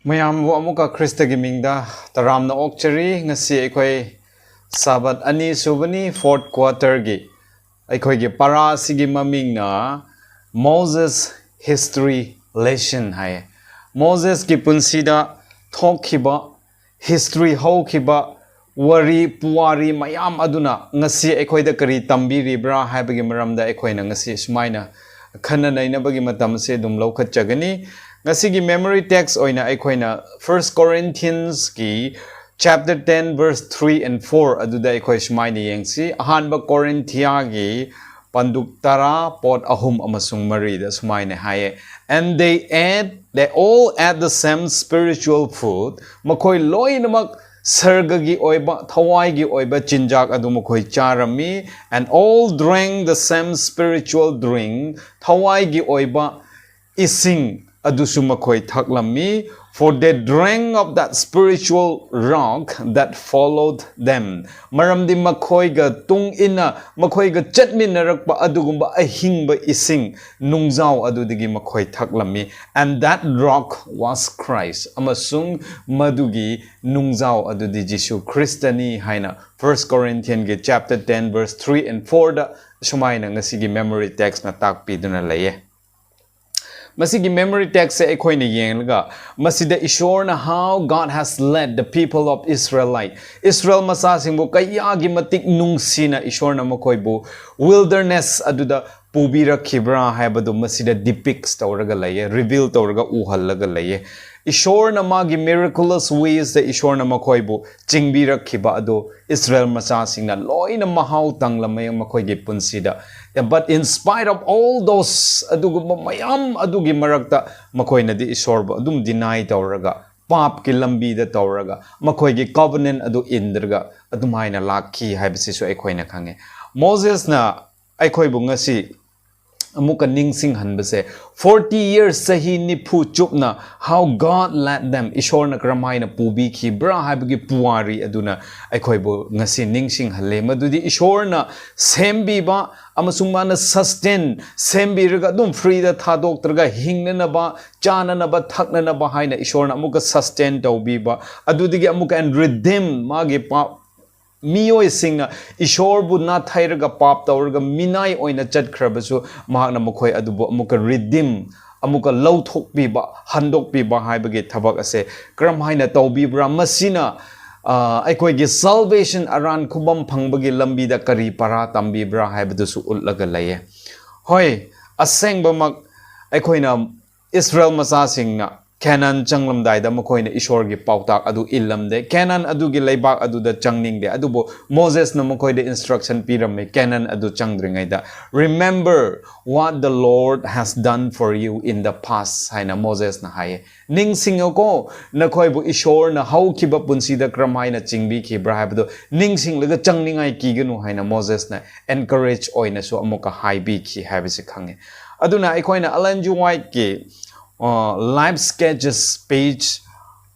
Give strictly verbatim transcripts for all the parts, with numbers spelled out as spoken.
ꯃꯌꯥꯝꯕꯨ ꯑꯃꯨꯛꯀ ꯈ꯭ꯔꯤꯁꯇꯒꯤ ꯃꯤꯡꯗ ꯇꯔꯥꯝꯅ ꯑꯣꯛꯆꯔꯤ꯫ ꯉꯁꯤ ꯑꯩꯈꯣꯏ ꯁꯥꯕꯠ ꯑꯅꯤ ꯁꯨꯕꯅꯤ, fourth quarterꯒꯤ꯫ ꯑꯩꯈꯣꯏꯒꯤ ꯄꯔꯥ ꯑꯁꯤꯒꯤ ꯃꯃꯤꯡꯅ Moses History Lesson ꯍꯥꯏꯌꯦ꯫ ꯃꯣꯖꯦꯁꯀꯤ ꯄꯨꯟꯁꯤꯗ ꯊꯣꯛꯈꯤꯕ, history ꯍꯧꯈꯤꯕ ꯋꯥꯔꯤ ꯄꯨꯋꯥꯔꯤ ꯃꯌꯥꯝ ꯑꯗꯨꯅ ꯉꯁꯤ ꯑꯩꯈꯣꯏꯗ ꯀꯔꯤ ꯇꯝꯕꯤꯔꯤꯕ꯭ꯔꯥ ꯍꯥꯏꯕꯒꯤ ꯃꯔꯝꯗ ꯑꯩꯈꯣꯏꯅ ꯉꯁꯤ ꯁꯨꯃꯥꯏꯅ ꯈꯟꯅ ꯅꯩꯅꯕꯒꯤ ꯃꯇꯝ ꯑꯁꯤ ꯑꯗꯨꯝ ꯂꯧꯈꯠꯆꯒꯅꯤ꯫ ꯉꯁꯤꯒꯤ memory text ꯑꯣꯏꯅ ꯑꯩꯈꯣꯏꯅ First Corinthiansꯀꯤ chapter ten verse three and four ꯑꯗꯨꯗ ꯑꯩꯈꯣꯏ ꯁꯨꯃꯥꯏꯅ ꯌꯦꯡꯁꯤ꯫ ꯑꯍꯥꯟꯕ ꯀꯣꯔꯤꯟꯊꯤꯌꯥꯒꯤ ꯄꯟꯗꯨꯛ ꯇꯔꯥ, ꯄꯣꯠ ꯑꯍꯨꯝ ꯑꯃꯁꯨꯡ ꯃꯔꯤꯗ ꯁꯨꯃꯥꯏꯅ ꯍꯥꯏꯌꯦ, "And they ate, they all ate the same spiritual food." ꯃꯈꯣꯏ ꯂꯣꯏꯅꯃꯛ ꯁꯔꯒꯒꯤ ꯑꯣꯏꯕ, ꯊꯋꯥꯏꯒꯤ ꯑꯣꯏꯕ ꯆꯤꯟꯖꯥꯛ ꯑꯗꯨ ꯃꯈꯣꯏ ꯆꯥꯔꯝꯃꯤ꯫ "And all drank the same spiritual drink." ꯊꯋꯥꯏꯒꯤ ꯑꯣꯏꯕ ꯏꯁꯤꯡ ꯑꯗꯨꯁꯨ ꯃꯈꯣꯏ ꯊꯛꯂꯝꯃꯤ꯫ "For they drank of that spiritual rock that followed them." ꯃꯔꯝꯗꯤ ꯃꯈꯣꯏꯒ ꯇꯨꯡ ꯏꯟꯅ, ꯃꯈꯣꯏꯒ ꯆꯠꯃꯤꯟꯅꯔꯛꯄ ꯑꯗꯨꯒꯨꯝꯕ ꯑꯍꯤꯡꯕ ꯏꯁꯤꯡ ꯅꯨꯡꯖꯥꯎ ꯑꯗꯨꯗꯒꯤ ꯃꯈꯣꯏ ꯊꯛꯂꯝꯃꯤ꯫ "And that rock was Christ." ꯑꯃꯁꯨꯡ ꯃꯗꯨꯒꯤ ꯅꯨꯡꯖꯥꯎ ꯑꯗꯨꯗꯤ ꯖꯤꯁꯨ ꯈ꯭ꯔꯤꯁꯇꯅꯤ ꯍꯥꯏꯅ First Corinthiansꯀꯤ chapter ten verse three and fourꯗ ꯁꯨꯃꯥꯏꯅ ꯉꯁꯤꯒꯤ memory textꯅ ꯇꯥꯛꯄꯤꯗꯨꯅ ꯂꯩꯌꯦ꯫ ꯃꯁꯤꯒꯤ memory textꯁꯦ ꯑꯩꯈꯣꯏꯅ ꯌꯦꯡꯂꯒ, ꯃꯁꯤꯗ ꯏꯁꯣꯔꯅ how God has led the people of Israelite, ꯏꯁꯔꯥꯌꯦꯜ ꯃꯆꯥꯁꯤꯡꯕꯨ ꯀꯌꯥꯒꯤ ꯃꯇꯤꯛ ꯅꯨꯡꯁꯤꯅ ꯏꯁꯣꯔꯅ ꯃꯈꯣꯏꯕꯨ wilderness ꯑꯗꯨꯗ ꯄꯨꯕꯤꯔꯛꯈꯤꯕ꯭ꯔꯥ ꯍꯥꯏꯕꯗꯨ ꯃꯁꯤꯗ depicts ꯇꯧꯔꯒ ꯂꯩꯌꯦ, reveal ꯇꯧꯔꯒ ꯎꯍꯜꯂꯒ ꯂꯩꯌꯦ꯫ ꯏꯁꯣꯔꯅ ꯃꯥꯒꯤ miraculous waysꯇ ꯏꯁꯣꯔꯅ ꯃꯈꯣꯏꯕꯨ ꯆꯤꯡꯕꯤꯔꯛꯈꯤꯕ ꯑꯗꯨ ꯏꯁꯔꯥꯌꯦꯜ ꯃꯆꯥꯁꯤꯡꯅ ꯂꯣꯏꯅ ꯃꯍꯥꯎ ꯇꯪꯂꯝꯃꯦ ꯃꯈꯣꯏꯒꯤ ꯄꯨꯟꯁꯤꯗ꯫ But in spite of all those, ꯑꯗꯨꯒꯨꯝꯕ ꯃꯌꯥꯝ ꯑꯗꯨꯒꯤ ꯃꯔꯛꯇ ꯃꯈꯣꯏꯅꯗꯤ ꯏꯁꯣꯔꯕꯨ ꯑꯗꯨꯝ deny ꯇꯧꯔꯒ, ꯄꯥꯞꯀꯤ ꯂꯝꯕꯤꯗ ꯇꯧꯔꯒ, ꯃꯈꯣꯏꯒꯤ covenant ꯑꯗꯨ ꯏꯟꯗ꯭ꯔꯒ ꯑꯗꯨꯃꯥꯏꯅ ꯂꯥꯛꯈꯤ ꯍꯥꯏꯕꯁꯤꯁꯨ ꯑꯩꯈꯣꯏꯅ ꯈꯪꯉꯦ꯫ ꯃꯣꯖꯦꯁꯅ ꯑꯩꯈꯣꯏꯕꯨ ꯉꯁꯤ ꯑꯃꯨꯛꯀ ꯅꯤꯡꯁꯤꯡꯍꯟꯕꯁꯦ, forty years, ꯆꯍꯤ ꯅꯤꯐꯨ ꯆꯨꯞꯅ, how God led them, ꯏꯁꯣꯔꯅ ꯀꯔꯝꯍꯥꯏꯅ ꯄꯨꯕꯤꯈꯤꯕ꯭ꯔꯥ ꯍꯥꯏꯕꯒꯤ ꯄꯨꯋꯥꯔꯤ ꯑꯗꯨꯅ ꯑꯩꯈꯣꯏꯕꯨ ꯉꯁꯤ ꯅꯤꯡꯁꯤꯡꯍꯜꯂꯦ꯫ ꯃꯗꯨꯗꯤ ꯏꯁꯣꯔꯅ ꯁꯦꯝꯕꯤꯕ ꯑꯃꯁꯨꯡ ꯃꯥꯅ sustain, ꯁꯦꯝꯕꯤꯔꯒ ꯑꯗꯨꯝ freeꯗ ꯊꯥꯗꯣꯛꯇ꯭ꯔꯒ ꯍꯤꯡꯅꯅꯕ, ꯆꯥꯅꯅꯕ, ꯊꯛꯅꯅꯕ ꯍꯥꯏꯅ ꯏꯁꯣꯔꯅ ꯑꯃꯨꯛꯀ sustain ꯇꯧꯕꯤꯕ, ꯑꯗꯨꯗꯒꯤ ꯑꯃꯨꯛꯀ and redeem, ꯃꯥꯒꯤ ꯄꯥꯞ ꯃꯤꯑꯣꯏꯁꯤꯡꯅ ꯏꯁꯣꯔꯕꯨ ꯅꯥꯊꯩꯔꯒ ꯄꯥꯞ ꯇꯧꯔꯒ ꯃꯤꯅꯥꯏ ꯑꯣꯏꯅ ꯆꯠꯈ꯭ꯔꯕꯁꯨ, ꯃꯍꯥꯛꯅ ꯃꯈꯣꯏ ꯑꯗꯨꯕꯨ ꯑꯃꯨꯛꯀ redeem, ꯑꯃꯨꯛꯀ ꯂꯧꯊꯣꯛꯄꯤꯕ, ꯍꯟꯗꯣꯛꯄꯤꯕ ꯍꯥꯏꯕꯒꯤ ꯊꯕꯛ ꯑꯁꯦ ꯀꯔꯝ ꯍꯥꯏꯅ ꯇꯧꯕꯤꯕ꯭ꯔꯥ? ꯃꯁꯤꯅ, ꯑ, ꯑꯩꯈꯣꯏꯒꯤ salvation, ꯑꯔꯥꯟ ꯈꯨꯕꯝ ꯐꯪꯕꯒꯤ ꯂꯝꯕꯤꯗ ꯀꯔꯤ ꯄꯔꯥ ꯇꯝꯕꯤꯕ꯭ꯔꯥ ꯍꯥꯏꯕꯗꯨꯁꯨ ꯎꯠꯂꯒ ꯂꯩꯌꯦ꯫ ꯍꯣꯏ, ꯑꯁꯦꯡꯕꯃꯛ ꯑꯩꯈꯣꯏꯅ ꯏꯁꯔꯥꯌꯦꯜ ꯃꯆꯥꯁꯤꯡꯅ ꯀꯦꯅꯥꯟ ꯆꯪꯂꯝꯗꯥꯏꯗ ꯃꯈꯣꯏꯅ ꯏꯁꯣꯔꯒꯤ ꯄꯥꯎꯇꯥꯛ ꯑꯗꯨ ꯏꯜꯂꯝꯗꯦ꯫ ꯀꯦꯅꯥꯟ ꯑꯗꯨꯒꯤ ꯂꯩꯕꯥꯛ ꯑꯗꯨꯗ ꯆꯪꯅꯤꯡꯗꯦ꯫ ꯑꯗꯨꯕꯨ ꯃꯣꯖꯦꯁꯅ ꯃꯈꯣꯏꯗ instruction ꯄꯤꯔꯝꯃꯤ, ꯀꯦꯅꯥꯟ ꯑꯗꯨ ꯆꯪꯗ꯭ꯔꯤꯉꯩꯗ, "Remember what the Lord has done for you in the past," ꯍꯥꯏꯅ ꯃꯣꯖꯦꯁꯅ ꯍꯥꯏꯌꯦ꯫ "ꯅꯤꯡꯁꯤꯡꯉꯨꯀꯣ, ꯅꯈꯣꯏꯕꯨ ꯏꯁꯣꯔꯅ ꯍꯧꯈꯤꯕ ꯄꯨꯟꯁꯤꯗ ꯀꯔꯝꯍꯥꯏꯅ ꯆꯤꯡꯕꯤꯈꯤꯕ꯭ꯔꯥ ꯍꯥꯏꯕꯗꯨ ꯅꯤꯡꯁꯤꯡꯂꯒ ꯆꯪꯅꯤꯡꯉꯥꯏ ꯀꯤꯒꯅꯨ," ꯍꯥꯏꯅ ꯃꯣꯖꯦꯁꯅ encourage ꯑꯣꯏꯅꯁꯨ ꯑꯃꯨꯛꯀ ꯍꯥꯏꯕꯤꯈꯤ ꯍꯥꯏꯕꯁꯤ ꯈꯪꯉꯦ꯫ ꯑꯗꯨꯅ ꯑꯩꯈꯣꯏꯅ Ellen G. Whiteꯀꯤ, ꯑ, Life Sketches, page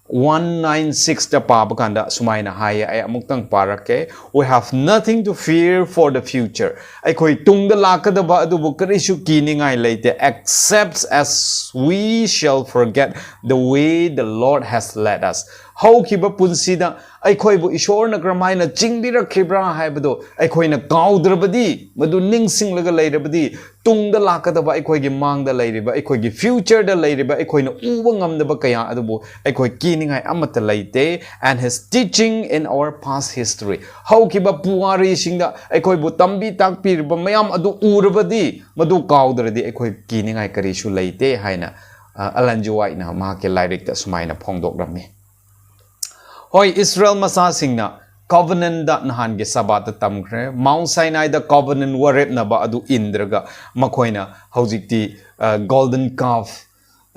one nine sixꯇ ꯄꯥꯕ ꯀꯥꯟꯗ ꯁꯨꯃꯥꯏꯅ ꯍꯥꯏꯌꯦ, ꯑꯩ ꯑꯃꯨꯛꯇꯪ ꯄꯥꯔꯛꯀꯦ꯫ "We have nothing to fear for the future." ꯑꯩꯈꯣꯏ ꯇꯨꯡꯗ ꯂꯥꯛꯀꯗꯕ ꯑꯗꯨꯕꯨ ꯀꯔꯤꯁꯨ ꯀꯤꯅꯤꯡꯉꯥꯏ ꯂꯩꯇꯦ, "except as we shall forget the way the Lord has led us." ꯍꯧꯈꯤꯕ ꯄꯨꯟꯁꯤꯗ ꯑꯩꯈꯣꯏꯕꯨ ꯏꯁꯣꯔꯅ ꯀꯔꯝꯍꯥꯏꯅ ꯆꯤꯡꯕꯤꯔꯛꯈꯤꯕ꯭ꯔꯥ ꯍꯥꯏꯕꯗꯣ ꯑꯩꯈꯣꯏꯅ ꯀꯥꯎꯗ꯭ꯔꯕꯗꯤ, ꯃꯗꯨ ꯅꯤꯡꯁꯤꯡꯂꯒ ꯂꯩꯔꯕꯗꯤ, ꯇꯨꯡꯗ ꯂꯥꯛꯀꯗꯕ, ꯑꯩꯈꯣꯏꯒꯤ ꯃꯥꯡꯗ ꯂꯩꯔꯤꯕ, ꯑꯩꯈꯣꯏꯒꯤ futureꯗ ꯂꯩꯔꯤꯕ, ꯑꯩꯈꯣꯏꯅ ꯎꯕ ꯉꯝꯗꯕ ꯀꯌꯥ ꯑꯗꯨꯕꯨ ꯑꯩꯈꯣꯏ ꯀꯤꯅꯤꯡꯉꯥꯏ ꯑꯃꯠꯇ ꯂꯩꯇꯦ꯫ "And his teaching in our past history." ꯍꯧꯈꯤꯕ ꯄꯨꯋꯥꯔꯤꯁꯤꯡꯗ ꯑꯩꯈꯣꯏꯕꯨ ꯇꯝꯕꯤ ꯇꯥꯛꯄꯤꯔꯤꯕ ꯃꯌꯥꯝ ꯑꯗꯨ ꯎꯔꯕꯗꯤ, ꯃꯗꯨ ꯀꯥꯎꯗ꯭ꯔꯗꯤ ꯑꯩꯈꯣꯏ ꯀꯤꯅꯤꯡꯉꯥꯏ ꯀꯔꯤꯁꯨ ꯂꯩꯇꯦ ꯍꯥꯏꯅ, ꯑ, Ellen G. Whiteꯅ ꯃꯍꯥꯛꯀꯤ ꯂꯥꯏꯔꯤꯛꯇ ꯁꯨꯃꯥꯏꯅ ꯐꯣꯡꯗꯣꯛꯂꯝꯃꯤ꯫ ꯍꯣꯏ, ꯏꯁꯔꯥꯌꯦꯜ ꯃꯆꯥꯁꯤꯡꯅ covenantꯗ ꯅꯍꯥꯟꯒꯤ ꯁꯕꯥꯠꯇ ꯇꯝꯈ꯭ꯔꯦ꯫ Mount Sinaiꯗ covenant ꯋꯥꯔꯦꯞꯅꯕ ꯑꯗꯨ ꯏꯟꯗ꯭ꯔꯒ ꯃꯈꯣꯏꯅ ꯍꯧꯖꯤꯛꯇꯤ, ꯑ, golden calf,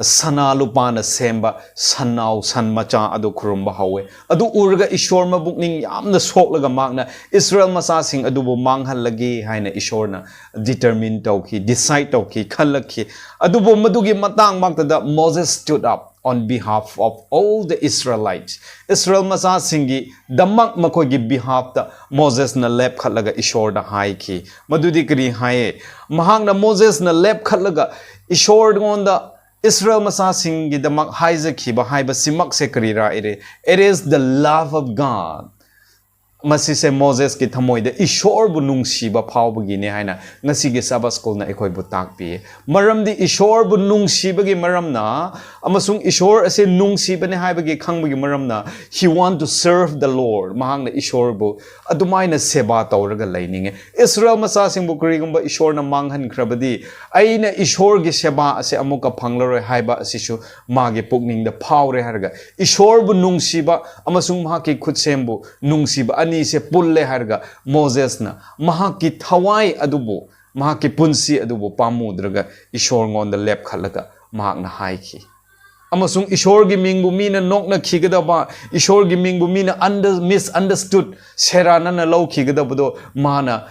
ꯁꯅꯥ ꯂꯨꯄꯥꯅ ꯁꯦꯝꯕ ꯁꯟꯅꯥꯎ, ꯁꯟ ꯃꯆꯥ ꯑꯗꯨ ꯈꯨꯔꯨꯝꯕ ꯍꯧꯋꯦ꯫ ꯑꯗꯨ ꯎꯔꯒ ꯏꯁꯣꯔ ꯃꯕꯨꯛꯅꯤꯡ ꯌꯥꯝꯅ ꯁꯣꯛꯂꯒ ꯃꯍꯥꯛꯅ ꯏꯁꯔꯥꯌꯦꯜ ꯃꯆꯥꯁꯤꯡ ꯑꯗꯨꯕꯨ ꯃꯥꯡꯍꯜꯂꯒꯦ ꯍꯥꯏꯅ ꯏꯁꯣꯔꯅ determine ꯇꯧꯈꯤ, decide ꯇꯧꯈꯤ, ꯈꯜꯂꯛꯈꯤ꯫ ꯑꯗꯨꯕꯨ ꯃꯗꯨꯒꯤ ꯃꯇꯥꯡꯃꯛꯇꯗ Moses stood up on behalf of all the Israelites. ꯏꯁꯔꯥꯌꯦꯜ ꯃꯆꯥꯁꯤꯡꯒꯤ ꯗꯃꯛ ꯃꯈꯣꯏꯒꯤ behalfꯇ ꯃꯣꯖꯦꯁꯅ ꯂꯦꯞꯈꯠꯂꯒ ꯏꯁꯣꯔꯗ ꯍꯥꯏꯈꯤ꯫ ꯃꯗꯨꯗꯤ ꯀꯔꯤ ꯍꯥꯏꯌꯦ? ꯃꯍꯥꯛꯅ, ꯃꯣꯖꯦꯁꯅ ꯂꯦꯞꯈꯠꯂꯒ ꯏꯁꯣꯔꯉꯣꯟꯗ ꯏꯁꯔꯥꯌꯦꯜ ꯃꯆꯥꯁꯤꯡꯒꯤꯗꯃꯛ ꯍꯥꯏꯖꯈꯤꯕ ꯍꯥꯏꯕꯁꯤꯃꯛꯁꯦ ꯀꯔꯤꯔꯥ ꯏꯔꯦ? It is the love of God. ꯃꯁꯤꯁꯦ ꯃꯣꯖꯦꯁꯀꯤ ꯊꯃꯣꯏꯗ ꯏꯁꯣꯔꯕꯨ ꯅꯨꯡꯁꯤꯕ ꯐꯥꯎꯕꯒꯤꯅꯦ ꯍꯥꯏꯅ ꯉꯁꯤꯒꯤ ꯁꯥꯕꯥꯠ ꯁ꯭ꯀꯨꯜꯅ ꯑꯩꯈꯣꯏꯕꯨ ꯇꯥꯛꯄꯤ꯫ ꯃꯔꯝꯗꯤ ꯏꯁꯣꯔꯕꯨ ꯅꯨꯡꯁꯤꯕꯒꯤ ꯃꯔꯝꯅ ꯑꯃꯁꯨꯡ ꯏꯁꯣꯔ ꯑꯁꯦ ꯅꯨꯡꯁꯤꯕꯅꯦ ꯍꯥꯏꯕꯒꯤ ꯈꯪꯕꯒꯤ ꯃꯔꯝꯅ he want to serve the Lord, ꯃꯍꯥꯛꯅ ꯏꯁꯣꯔꯕꯨ ꯑꯗꯨꯃꯥꯏꯅ ꯁꯦꯕꯥ ꯇꯧꯔꯒ ꯂꯩꯅꯤꯡꯉꯦ꯫ ꯏꯁꯔꯥꯌꯦꯜ ꯃꯆꯥꯁꯤꯡꯕꯨ ꯀꯔꯤꯒꯨꯝꯕ ꯏꯁꯣꯔꯅ ꯃꯥꯡꯍꯟꯈ꯭ꯔꯕꯗꯤ ꯑꯩꯅ ꯏꯁꯣꯔꯒꯤ ꯁꯦꯕꯥ ꯑꯁꯦ ꯑꯃꯨꯛꯀ ꯐꯪꯂꯔꯣꯏ ꯍꯥꯏꯕ ꯑꯁꯤꯁꯨ ꯃꯥꯒꯤ ꯄꯨꯛꯅꯤꯡꯗ ꯐꯥꯎꯔꯦ ꯍꯥꯏꯔꯒ, ꯏꯁꯣꯔꯕꯨ ꯅꯨꯡꯁꯤꯕ ꯑꯃꯁꯨꯡ ꯃꯍꯥꯛꯀꯤ ꯈꯨꯠꯁꯦꯝꯕꯨ ꯅꯨꯡꯁꯤꯕ ꯑꯅꯤꯁꯦ ꯄꯨꯜꯂꯦ ꯍꯥꯏꯔꯒ, ꯃꯣꯖꯦꯁꯅ ꯃꯍꯥꯛꯀꯤ ꯊꯋꯥꯏ ꯑꯗꯨꯕꯨ, ꯃꯍꯥꯛꯀꯤ ꯄꯨꯟꯁꯤ ꯑꯗꯨꯕꯨ ꯄꯥꯝꯃꯨꯗ꯭ꯔꯒ ꯏꯁꯣꯔꯉꯣꯟꯗ ꯂꯦꯞꯈꯠꯂꯒ ꯃꯍꯥꯛꯅ ꯍꯥꯏꯈꯤ꯫ ꯑꯃꯁꯨꯡ ꯏꯁꯣꯔꯒꯤ ꯃꯤꯡꯕꯨ ꯃꯤꯅ ꯅꯣꯛꯅꯈꯤꯒꯗꯕ, ꯏꯁꯣꯔꯒꯤ ꯃꯤꯡꯕꯨ ꯃꯤꯅ under-, misunderstood, ꯁꯦꯔꯥꯟꯅꯅ ꯂꯧꯈꯤꯒꯗꯕꯗꯣ ꯃꯥꯅ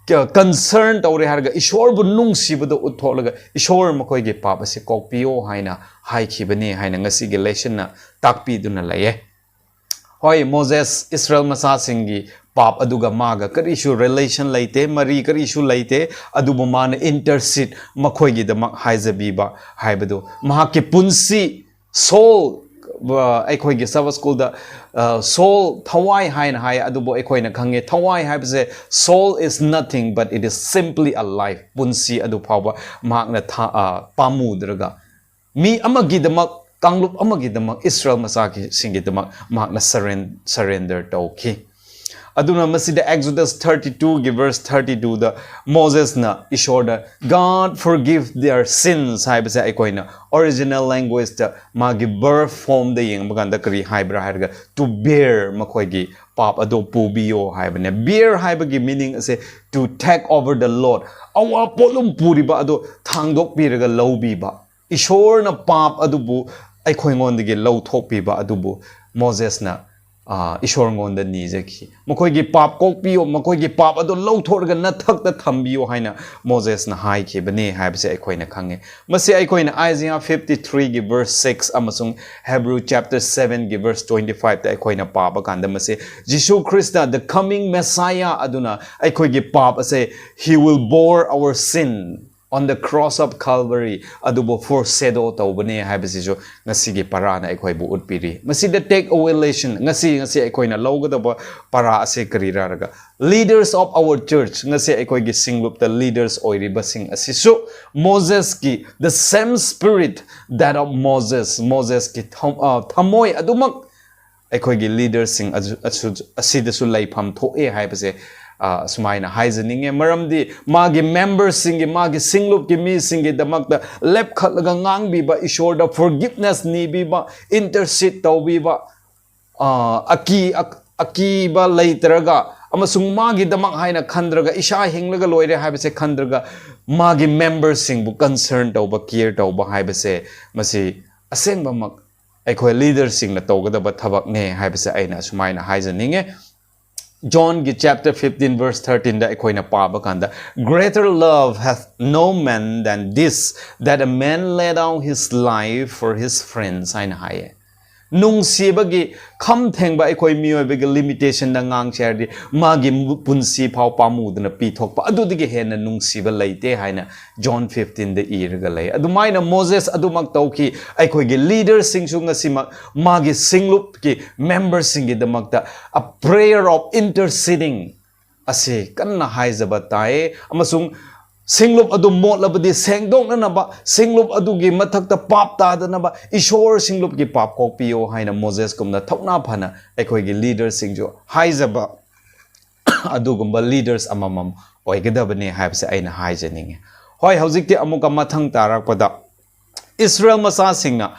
ꯀ-, concern ꯇꯧꯔꯦ ꯍꯥꯏꯔꯒ ꯏꯁꯣꯔꯕꯨ ꯅꯨꯡꯁꯤꯕꯗꯣ ꯎꯠꯊꯣꯛꯂꯒ ꯏꯁꯣꯔ ꯃꯈꯣꯏꯒꯤ ꯄꯥꯞ ꯑꯁꯤ ꯀꯣꯛꯄꯤꯌꯣ ꯍꯥꯏꯅ ꯍꯥꯏꯈꯤꯕꯅꯤ ꯍꯥꯏꯅ ꯉꯁꯤꯒꯤ lessonꯅ ꯇꯥꯛꯄꯤꯗꯨꯅ ꯂꯩꯌꯦ꯫ ꯍꯣꯏ, ꯃꯣꯖꯦꯁ ꯏꯁꯔꯥꯌꯦꯜ ꯃꯆꯥꯁꯤꯡꯒꯤ ꯄꯥꯞ ꯑꯗꯨꯒ ꯃꯥꯒ ꯀꯔꯤꯁꯨ relation ꯂꯩꯇꯦ, ꯃꯔꯤ ꯀꯔꯤꯁꯨ ꯂꯩꯇꯦ, ꯑꯗꯨꯕꯨ ꯃꯥꯅ intercede, ꯃꯈꯣꯏꯒꯤꯗꯃꯛ ꯍꯥꯏꯖꯕꯤꯕ ꯍꯥꯏꯕꯗꯨ, ꯃꯍꯥꯛꯀꯤ ꯄꯨꯟꯁꯤ, soul, ꯑ, ꯑꯩꯈꯣꯏꯒꯤ ꯁꯥꯕꯥꯠ ꯁ꯭ꯀꯨꯜꯗ, ꯑ, soul, ꯊꯋꯥꯏ ꯍꯥꯏꯅ ꯍꯥꯏ, ꯑꯗꯨꯕꯨ ꯑꯩꯈꯣꯏꯅ ꯈꯪꯉꯦ, ꯊꯋꯥꯏ ꯍꯥꯏꯕꯁꯦ, soul is nothing but it is simply a life, ꯄꯨꯟꯁꯤ ꯑꯗꯨ ꯐꯥꯎꯕ ꯃꯍꯥꯛꯅ ꯊꯥ-, ꯑ, ꯄꯥꯝꯃꯨꯗ꯭ꯔꯒ, ꯃꯤ ꯑꯃꯒꯤꯗꯃꯛ, ꯀꯥꯡꯂꯨꯞ ꯑꯃꯒꯤꯗꯃꯛ, ꯏꯁꯔꯥꯌꯦꯜ ꯃꯆꯥꯁꯤꯡꯒꯤꯗꯃꯛ ꯃꯍꯥꯛꯅ surren-, surrender ꯇꯧꯈꯤ꯫ ꯑꯗꯨꯅ ꯃꯁꯤꯗ Exodus thirty twoꯒꯤ verse thirty twoꯗ ꯃꯣꯖꯦꯁꯅ ꯏꯁꯣꯔꯗ "God forgive their sins" ꯍꯥꯏꯕꯁꯦ ꯑꯩꯈꯣꯏꯅ original languageꯇ ꯃꯥꯒꯤ verb formꯗ ꯌꯦꯡꯕ ꯀꯥꯟꯗ ꯀꯔꯤ ꯍꯥꯏꯕ꯭ꯔꯥ ꯍꯥꯏꯔꯒ "to bear", ꯃꯈꯣꯏꯒꯤ ꯄꯥꯞ ꯑꯗꯨ ꯄꯨꯕꯤꯌꯣ ꯍꯥꯏꯕꯅꯦ꯫ Bear ꯍꯥꯏꯕꯒꯤ meaning ꯑꯁꯦ "to take over the load", ꯑꯋꯥ ꯄꯣꯠꯂꯨꯝ ꯄꯨꯔꯤꯕ ꯑꯗꯨ ꯊꯥꯡꯗꯣꯛꯄꯤꯔꯒ ꯂꯧꯕꯤꯕ꯫ ꯏꯁꯣꯔꯅ ꯄꯥꯞ ꯑꯗꯨꯕꯨ ꯑꯩꯈꯣꯏꯉꯣꯟꯗꯒꯤ ꯂꯧꯊꯣꯛꯄꯤꯕ ꯑꯗꯨꯕꯨ ꯃꯣꯖꯦꯁꯅ, ꯑ, ꯏꯁꯣꯔꯉꯣꯟꯗ ꯅꯤꯖꯈꯤ꯫ "ꯃꯈꯣꯏꯒꯤ ꯄꯥꯞ ꯀꯣꯛꯄꯤꯌꯣ, ꯃꯈꯣꯏꯒꯤ ꯄꯥꯞ ꯑꯗꯨ ꯂꯧꯊꯣꯛꯂꯒ ꯅꯊꯛꯇ ꯊꯝꯕꯤꯌꯣ" ꯍꯥꯏꯅ ꯃꯣꯖꯦꯁꯅ ꯍꯥꯏꯈꯤꯕꯅꯤ ꯍꯥꯏꯕꯁꯦ ꯑꯩꯈꯣꯏꯅ ꯈꯪꯉꯦ꯫ ꯃꯁꯤ ꯑꯩꯈꯣꯏꯅ Isaiah fifty-three ꯒꯤ verse six ꯑꯃꯁꯨꯡ Hebrew chapter seven ꯒꯤ verse twenty-five ꯇ ꯑꯩꯈꯣꯏꯅ ꯄꯥꯕ ꯀꯥꯟꯗ, ꯃꯁꯤ Jesus Christ, the coming Messiah ꯑꯗꯨꯅ ꯑꯩꯈꯣꯏꯒꯤ ꯄꯥꯞ ꯑꯁꯦ, "He will bore our sin on the cross of Calvary" ꯑꯗꯨꯕꯨ foreshadow ꯇꯧꯕꯅꯦ ꯍꯥꯏꯕꯁꯤꯁꯨ ꯉꯁꯤꯒꯤ ꯄꯔꯥꯅ ꯑꯩꯈꯣꯏꯕꯨ ꯎꯠꯄꯤꯔꯤ꯫ ꯃꯁꯤꯗ take away lesson, ꯉꯁꯤ, ꯉꯁꯤ ꯑꯩꯈꯣꯏꯅ ꯂꯧꯒꯗꯕ ꯄꯔꯥ ꯑꯁꯤ ꯀꯔꯤꯔꯥ ꯍꯥꯏꯔꯒ, leaders of our church, ꯉꯁꯤ ꯑꯩꯈꯣꯏꯒꯤ ꯁꯤꯡꯂꯨꯞꯇ leaders ꯑꯣꯏꯔꯤꯕꯁꯤꯡ ꯑꯁꯤꯁꯨ ꯃꯣꯖꯦꯁꯀꯤ, the same spirit that of Moses, ꯃꯣꯖꯦꯁꯀꯤ ꯊꯝ-, ꯑ, ꯊꯃꯣꯏ ꯑꯗꯨꯃꯛ ꯑꯩꯈꯣꯏꯒꯤ leaderꯁꯤꯡ ꯑꯁꯨ-, ꯑꯁꯨ-, ꯑꯁꯤꯗꯁꯨ ꯂꯩꯐꯝ ꯊꯣꯛꯑꯦ ꯍꯥꯏꯕꯁꯦ, ꯑ, ꯁꯨꯃꯥꯏꯅ ꯍꯥꯏꯖꯅꯤꯡꯉꯦ꯫ ꯃꯔꯝꯗꯤ ꯃꯥꯒꯤ memberꯁꯤꯡꯒꯤ, ꯃꯥꯒꯤ ꯁꯤꯡꯂꯨꯞꯀꯤ ꯃꯤꯁꯤꯡꯒꯤꯗꯃꯛꯇ ꯂꯦꯞꯈꯠꯂꯒ ꯉꯥꯡꯕꯤꯕ, ꯏꯁꯣꯔꯗ forgiveness ꯅꯤꯕꯤꯕ, intercede ꯇꯧꯕꯤꯕ, ꯑ, ꯑꯀꯤ-, ꯑꯛ-, ꯑꯀꯤꯕ ꯂꯩꯇ꯭ꯔꯒ ꯑꯃꯁꯨꯡ ꯃꯥꯒꯤꯗꯃꯛ ꯍꯥꯏꯅ ꯈꯟꯗ꯭ꯔꯒ, ꯏꯁꯥ ꯍꯤꯡꯂꯒ ꯂꯣꯏꯔꯦ ꯍꯥꯏꯕꯁꯦ ꯈꯟꯗ꯭ꯔꯒ, ꯃꯥꯒꯤ memberꯁꯤꯡꯕꯨ concern ꯇꯧꯕ, care ꯇꯧꯕ ꯍꯥꯏꯕꯁꯦ, ꯃꯁꯤ ꯑꯁꯦꯡꯕꯃꯛ ꯑꯩꯈꯣꯏ leaderꯁꯤꯡꯅ ꯇꯧꯒꯗꯕ ꯊꯕꯛꯅꯦ ꯍꯥꯏꯕꯁꯦ ꯑꯩꯅ ꯑꯁꯨꯃꯥꯏꯅ ꯍꯥꯏꯖꯅꯤꯡꯉꯦ꯫ ꯖꯣꯟꯒꯤ chapter fifteen verse thirteen ꯗ ꯑꯩꯈꯣꯏꯅ ꯄꯥꯕ ꯀꯥꯟꯗ, "Greater love hath no man than this, that a man lay down his life for his friends" ꯍꯥꯏꯅ ꯍꯥꯏꯌꯦ꯫ ꯅꯨꯡꯁꯤꯕꯒꯤ ꯈꯝ ꯊꯦꯡꯕ, ꯑꯩꯈꯣꯏ ꯃꯤꯑꯣꯏꯕꯒꯤ limitationꯗ ꯉꯥꯡꯁꯦ ꯍꯥꯏꯔꯗꯤ, ꯃꯥꯒꯤ ꯃꯨ-, ꯄꯨꯟꯁꯤ ꯐꯥꯎ ꯄꯥꯝꯃꯨꯗꯅ ꯄꯤꯊꯣꯛꯄ, ꯑꯗꯨꯗꯒꯤ ꯍꯦꯟꯅ ꯅꯨꯡꯁꯤꯕ ꯂꯩꯇꯦ ꯍꯥꯏꯅ ꯖꯣꯟ fifteen ꯗ ꯏꯔꯒ ꯂꯩ꯫ ꯑꯗꯨꯃꯥꯏꯅ ꯃꯣꯖꯦꯁ ꯑꯗꯨꯃꯛ ꯇꯧꯈꯤ꯫ ꯑꯩꯈꯣꯏꯒꯤ leaderꯁꯤꯡꯁꯨ ꯉꯁꯤꯃꯛ ꯃꯥꯒꯤ ꯁꯤꯡꯂꯨꯞꯀꯤ memberꯁꯤꯡꯒꯤꯗꯃꯛꯇ a prayer of interceding ꯑꯁꯤ ꯀꯟꯅ ꯍꯥꯏꯖꯕ ꯇꯥꯏ꯫ ꯑꯃꯁꯨꯡ ꯁꯤꯡꯂꯨꯞ ꯑꯗꯨ ꯃꯣꯠꯂꯕꯗꯤ ꯁꯦꯡꯗꯣꯛꯅꯅꯕ, ꯁꯤꯡꯂꯨꯞ ꯑꯗꯨꯒꯤ ꯃꯊꯛꯇ ꯄꯥꯞ ꯇꯥꯗꯅꯕ, "ꯏꯁꯣꯔ, ꯁꯤꯡꯂꯨꯞꯀꯤ ꯄꯥꯞ ꯀꯣꯛꯄꯤꯌꯣ" ꯍꯥꯏꯅ ꯃꯣꯖꯦꯁꯀꯨꯝꯅ ꯊꯧꯅꯥ ꯐꯅ ꯑꯩꯈꯣꯏꯒꯤ leaderꯁꯤꯡꯁꯨ ꯍꯥꯏꯖꯕ ꯑꯗꯨꯒꯨꯝꯕ leaders ꯑꯃꯃꯝ ꯑꯣꯏꯒꯗꯕꯅꯤ ꯍꯥꯏꯕꯁꯦ ꯑꯩꯅ ꯍꯥꯏꯖꯅꯤꯡꯉꯤ꯫ ꯍꯣꯏ, ꯍꯧꯖꯤꯛꯇꯤ ꯑꯃꯨꯛꯀ ꯃꯊꯪ ꯇꯥꯔꯛꯄꯗ ꯏꯁꯔꯥꯌꯦꯜ ꯃꯆꯥꯁꯤꯡꯅ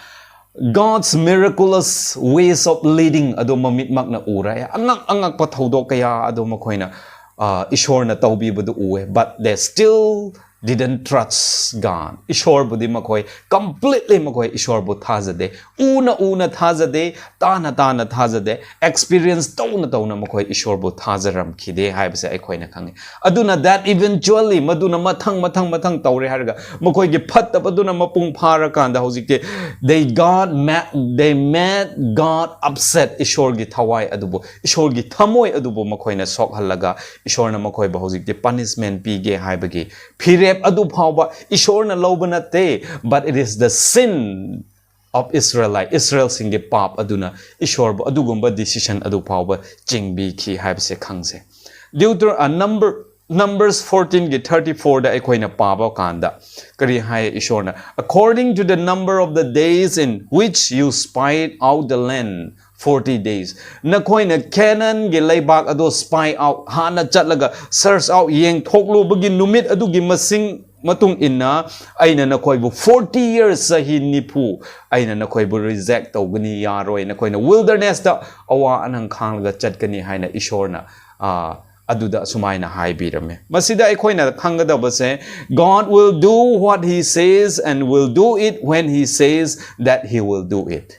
God's miraculous ways of leading ꯑꯗꯨ ꯃꯃꯤꯠꯃꯛꯅ ꯎꯔꯦ꯫ ꯑꯉꯛ ꯑꯉꯛꯄ ꯊꯧꯗꯣꯛ ꯀꯌꯥ ꯑꯗꯨ ꯃꯈꯣꯏꯅ, ꯑ, ꯏꯁꯣꯔꯅ ꯇꯧꯕꯤꯕꯗꯨ ꯎꯑꯦ꯫ But they still didn't trust God. ꯏꯁꯣꯔꯕꯨꯗꯤ ꯃꯈꯣꯏ completely ꯃꯈꯣꯏ ꯏꯁꯣꯔꯕꯨ ꯊꯥꯖꯗꯦ꯫ ꯎꯅ ꯎꯅ ꯊꯥꯖꯗꯦ, ꯇꯥꯅ ꯇꯥꯅ ꯊꯥꯖꯗꯦ, experience ꯇꯧꯅ ꯇꯧꯅ ꯃꯈꯣꯏ ꯏꯁꯣꯔꯕꯨ ꯊꯥꯖꯔꯝꯈꯤꯗꯦ ꯍꯥꯏꯕꯁꯦ ꯑꯩꯈꯣꯏꯅ ꯈꯪꯉꯤ꯫ ꯑꯗꯨꯅ that eventually ꯃꯗꯨꯅ ꯃꯊꯪ ꯃꯊꯪ ꯃꯊꯪ ꯇꯧꯔꯦ ꯍꯥꯏꯔꯒ ꯃꯈꯣꯏꯒꯤ ꯐꯠꯇꯕꯗꯨꯅ ꯃꯄꯨꯡ ꯐꯥꯔꯀꯥꯟꯗ ꯍꯧꯖꯤꯛꯇꯤ they got mad, they made God upset. ꯏꯁꯣꯔꯒꯤ ꯊꯋꯥꯏ ꯑꯗꯨꯕꯨ, ꯏꯁꯣꯔꯒꯤ ꯊꯃꯣꯏ ꯑꯗꯨꯕꯨ ꯃꯈꯣꯏꯅ ꯁꯣꯛꯍꯜꯂꯒ ꯏꯁꯣꯔꯅ ꯃꯈꯣꯏꯕꯨ ꯍꯧꯖꯤꯛꯇꯤ punishment ꯄꯤꯒꯦ ꯍꯥꯏꯕꯒꯤ ꯐꯤꯔꯦꯞ ꯑꯗꯨ ꯐꯥꯎꯕ ꯏꯁꯣꯔꯅ ꯂꯧꯕ ꯅꯠꯇꯦ, but it is the sin of Israelite, ꯏꯁꯔꯥꯌꯦꯜꯁꯤꯡꯒꯤ ꯄꯥꯞ ꯑꯗꯨꯅ ꯏꯁꯣꯔꯕꯨ ꯑꯗꯨꯒꯨꯝꯕ decision ꯑꯗꯨ ꯐꯥꯎꯕ ꯆꯤꯡꯕꯤꯈꯤ ꯍꯥꯏꯕꯁꯦ ꯈꯪꯁꯦ꯫ Deuter-, ꯑ, number, Numbers fourteen ꯒꯤ thirty four ꯗ ꯑꯩꯈꯣꯏꯅ ꯄꯥꯕ ꯀꯥꯟꯗ ꯀꯔꯤ ꯍꯥꯏ ꯏꯁꯣꯔꯅ? "According to the number of the days in which you spied out the land, forty days." ꯅꯈꯣꯏꯅ ꯀꯦꯅꯥꯟꯒꯤ ꯂꯩꯕꯥꯛ ꯑꯗꯨ spy out, ꯍꯥꯟꯅ ꯆꯠꯂꯒ search out, ꯌꯦꯡꯊꯣꯛꯂꯨꯕꯒꯤ ꯅꯨꯃꯤꯠ ꯑꯗꯨꯒꯤ ꯃꯁꯤꯡ ꯃꯇꯨꯡ ꯏꯟꯅ ꯑꯩꯅ ꯅꯈꯣꯏꯕꯨ forty years, ꯆꯍꯤ ꯅꯤꯐꯨ, ꯑꯩꯅ ꯅꯈꯣꯏꯕꯨ reject ꯇꯧꯒꯅꯤ, ꯌꯥꯔꯣꯏ, ꯅꯈꯣꯏꯅ wilderness ꯇ ꯑꯋꯥ ꯑꯅꯪ ꯈꯥꯡꯂꯒ ꯆꯠꯀꯅꯤ ꯍꯥꯏꯅ ꯏꯁꯣꯔꯅ, ꯑ, ꯑꯗꯨꯗ ꯑꯁꯨꯃꯥꯏꯅ ꯍꯥꯏꯕꯤꯔꯝꯃꯦ꯫ ꯃꯁꯤꯗ ꯑꯩꯈꯣꯏꯅ ꯈꯪꯒꯗꯕꯁꯦ, God will do what he says and will do it when he says that he will do it.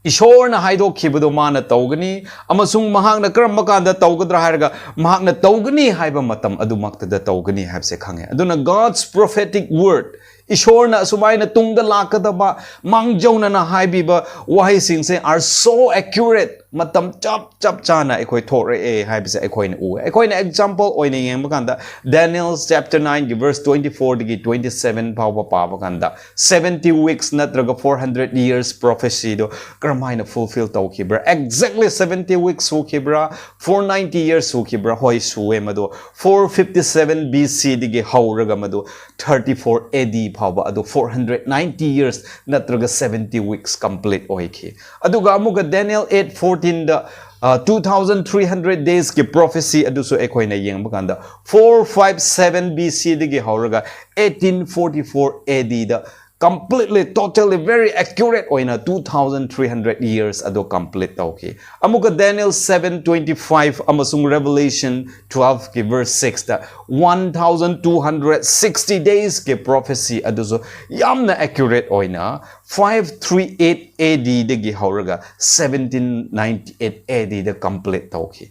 ꯏꯁꯣꯔꯅ ꯍꯥꯏꯗꯣꯛꯈꯤꯕꯗꯣ ꯃꯥꯅ ꯇꯧꯒꯅꯤ, ꯑꯃꯁꯨꯡ ꯃꯍꯥꯛꯅ ꯀꯔꯝꯕ ꯀꯥꯟꯗ ꯇꯧꯒꯗ꯭ꯔꯥ ꯍꯥꯏꯔꯒ, ꯃꯍꯥꯛꯅ ꯇꯧꯒꯅꯤ ꯍꯥꯏꯕ ꯃꯇꯝ ꯑꯗꯨꯃꯛꯇꯗ ꯇꯧꯒꯅꯤ ꯍꯥꯏꯕꯁꯦ ꯈꯪꯉꯦ꯫ ꯑꯗꯨꯅ God's prophetic word, ꯏꯁꯣꯔꯅ ꯑꯁꯨꯃꯥꯏꯅ ꯇꯨꯡꯗ ꯂꯥꯛꯀꯗꯕ ꯃꯥꯡꯖꯧꯅꯅ ꯍꯥꯏꯕꯤꯕ ꯋꯥꯍꯩꯁꯤꯡꯁꯦ are so accurate, ꯃꯇꯝ ꯆꯞ ꯆꯞ ꯆꯥꯅ ꯑꯩꯈꯣꯏ ꯊꯣꯛꯂꯛꯑꯦ ꯍꯥꯏꯕꯁꯦ ꯑꯩꯈꯣꯏꯅ ꯎꯑꯦ꯫ ꯑꯩꯈꯣꯏꯅ example ꯑꯣꯏꯅ ꯌꯦꯡꯕ ꯀꯥꯟꯗ, Daniel chapter nine ꯒꯤ verse twenty four ꯗꯒꯤ twenty seven ꯐꯥꯎꯕ ꯄꯥꯕ ꯀꯥꯟꯗ, seventy weeks ꯅꯠꯇ꯭ꯔꯒ four hundred years prophecy ꯗꯣ ꯀꯔꯝꯍꯥꯏꯅ fulfill ꯇꯧꯈꯤꯕ꯭ꯔꯥ? Exactly seventy weeks ꯁꯨꯈꯤꯕ꯭ꯔꯥ? Four ninety years ꯁꯨꯈꯤꯕ꯭ꯔꯥ? ꯍꯣꯏ, ꯁꯨꯑꯦ ꯃꯗꯨ꯫ Four fifty seven B C ꯗꯒꯤ ꯍꯧꯔꯒ ꯃꯗꯨ thirty four A D ꯐꯥꯎꯕ, ꯑꯗꯨ four hundred ninety years ꯅꯠꯇ꯭ꯔꯒ seventy weeks complete ꯑꯣꯏꯈꯤ꯫ ꯑꯗꯨꯒ ꯑꯃꯨꯛꯀ Daniel eight fourteen ꯗ, ꯑ, two thousand three hundred days ꯀꯤ prophecy ꯑꯗꯨꯁꯨ ꯑꯩꯈꯣꯏꯅ ꯌꯦꯡꯕ ꯀꯥꯟꯗ, four five seven B C ꯗꯒꯤ ꯍꯧꯔꯒ eighteen forty four A D the completely, totally, very accurate ꯑꯣꯏꯅ two thousand three hundred years ꯑꯗꯣ complete ꯇꯧꯈꯤ꯫ ꯑꯃꯨꯛꯀ Daniel seven twenty five ꯑꯃꯁꯨꯡ Revelation twelve ꯀꯤ verse six ꯇ one thousand two hundred sixty days ꯀꯤ prophecy ꯑꯗꯨꯁꯨ ꯌꯥꯝꯅ accurate ꯑꯣꯏꯅ five three eight A D ꯗꯒꯤ ꯍꯧꯔꯒ seventeen ninety eight A D the complete ꯇꯧꯈꯤ꯫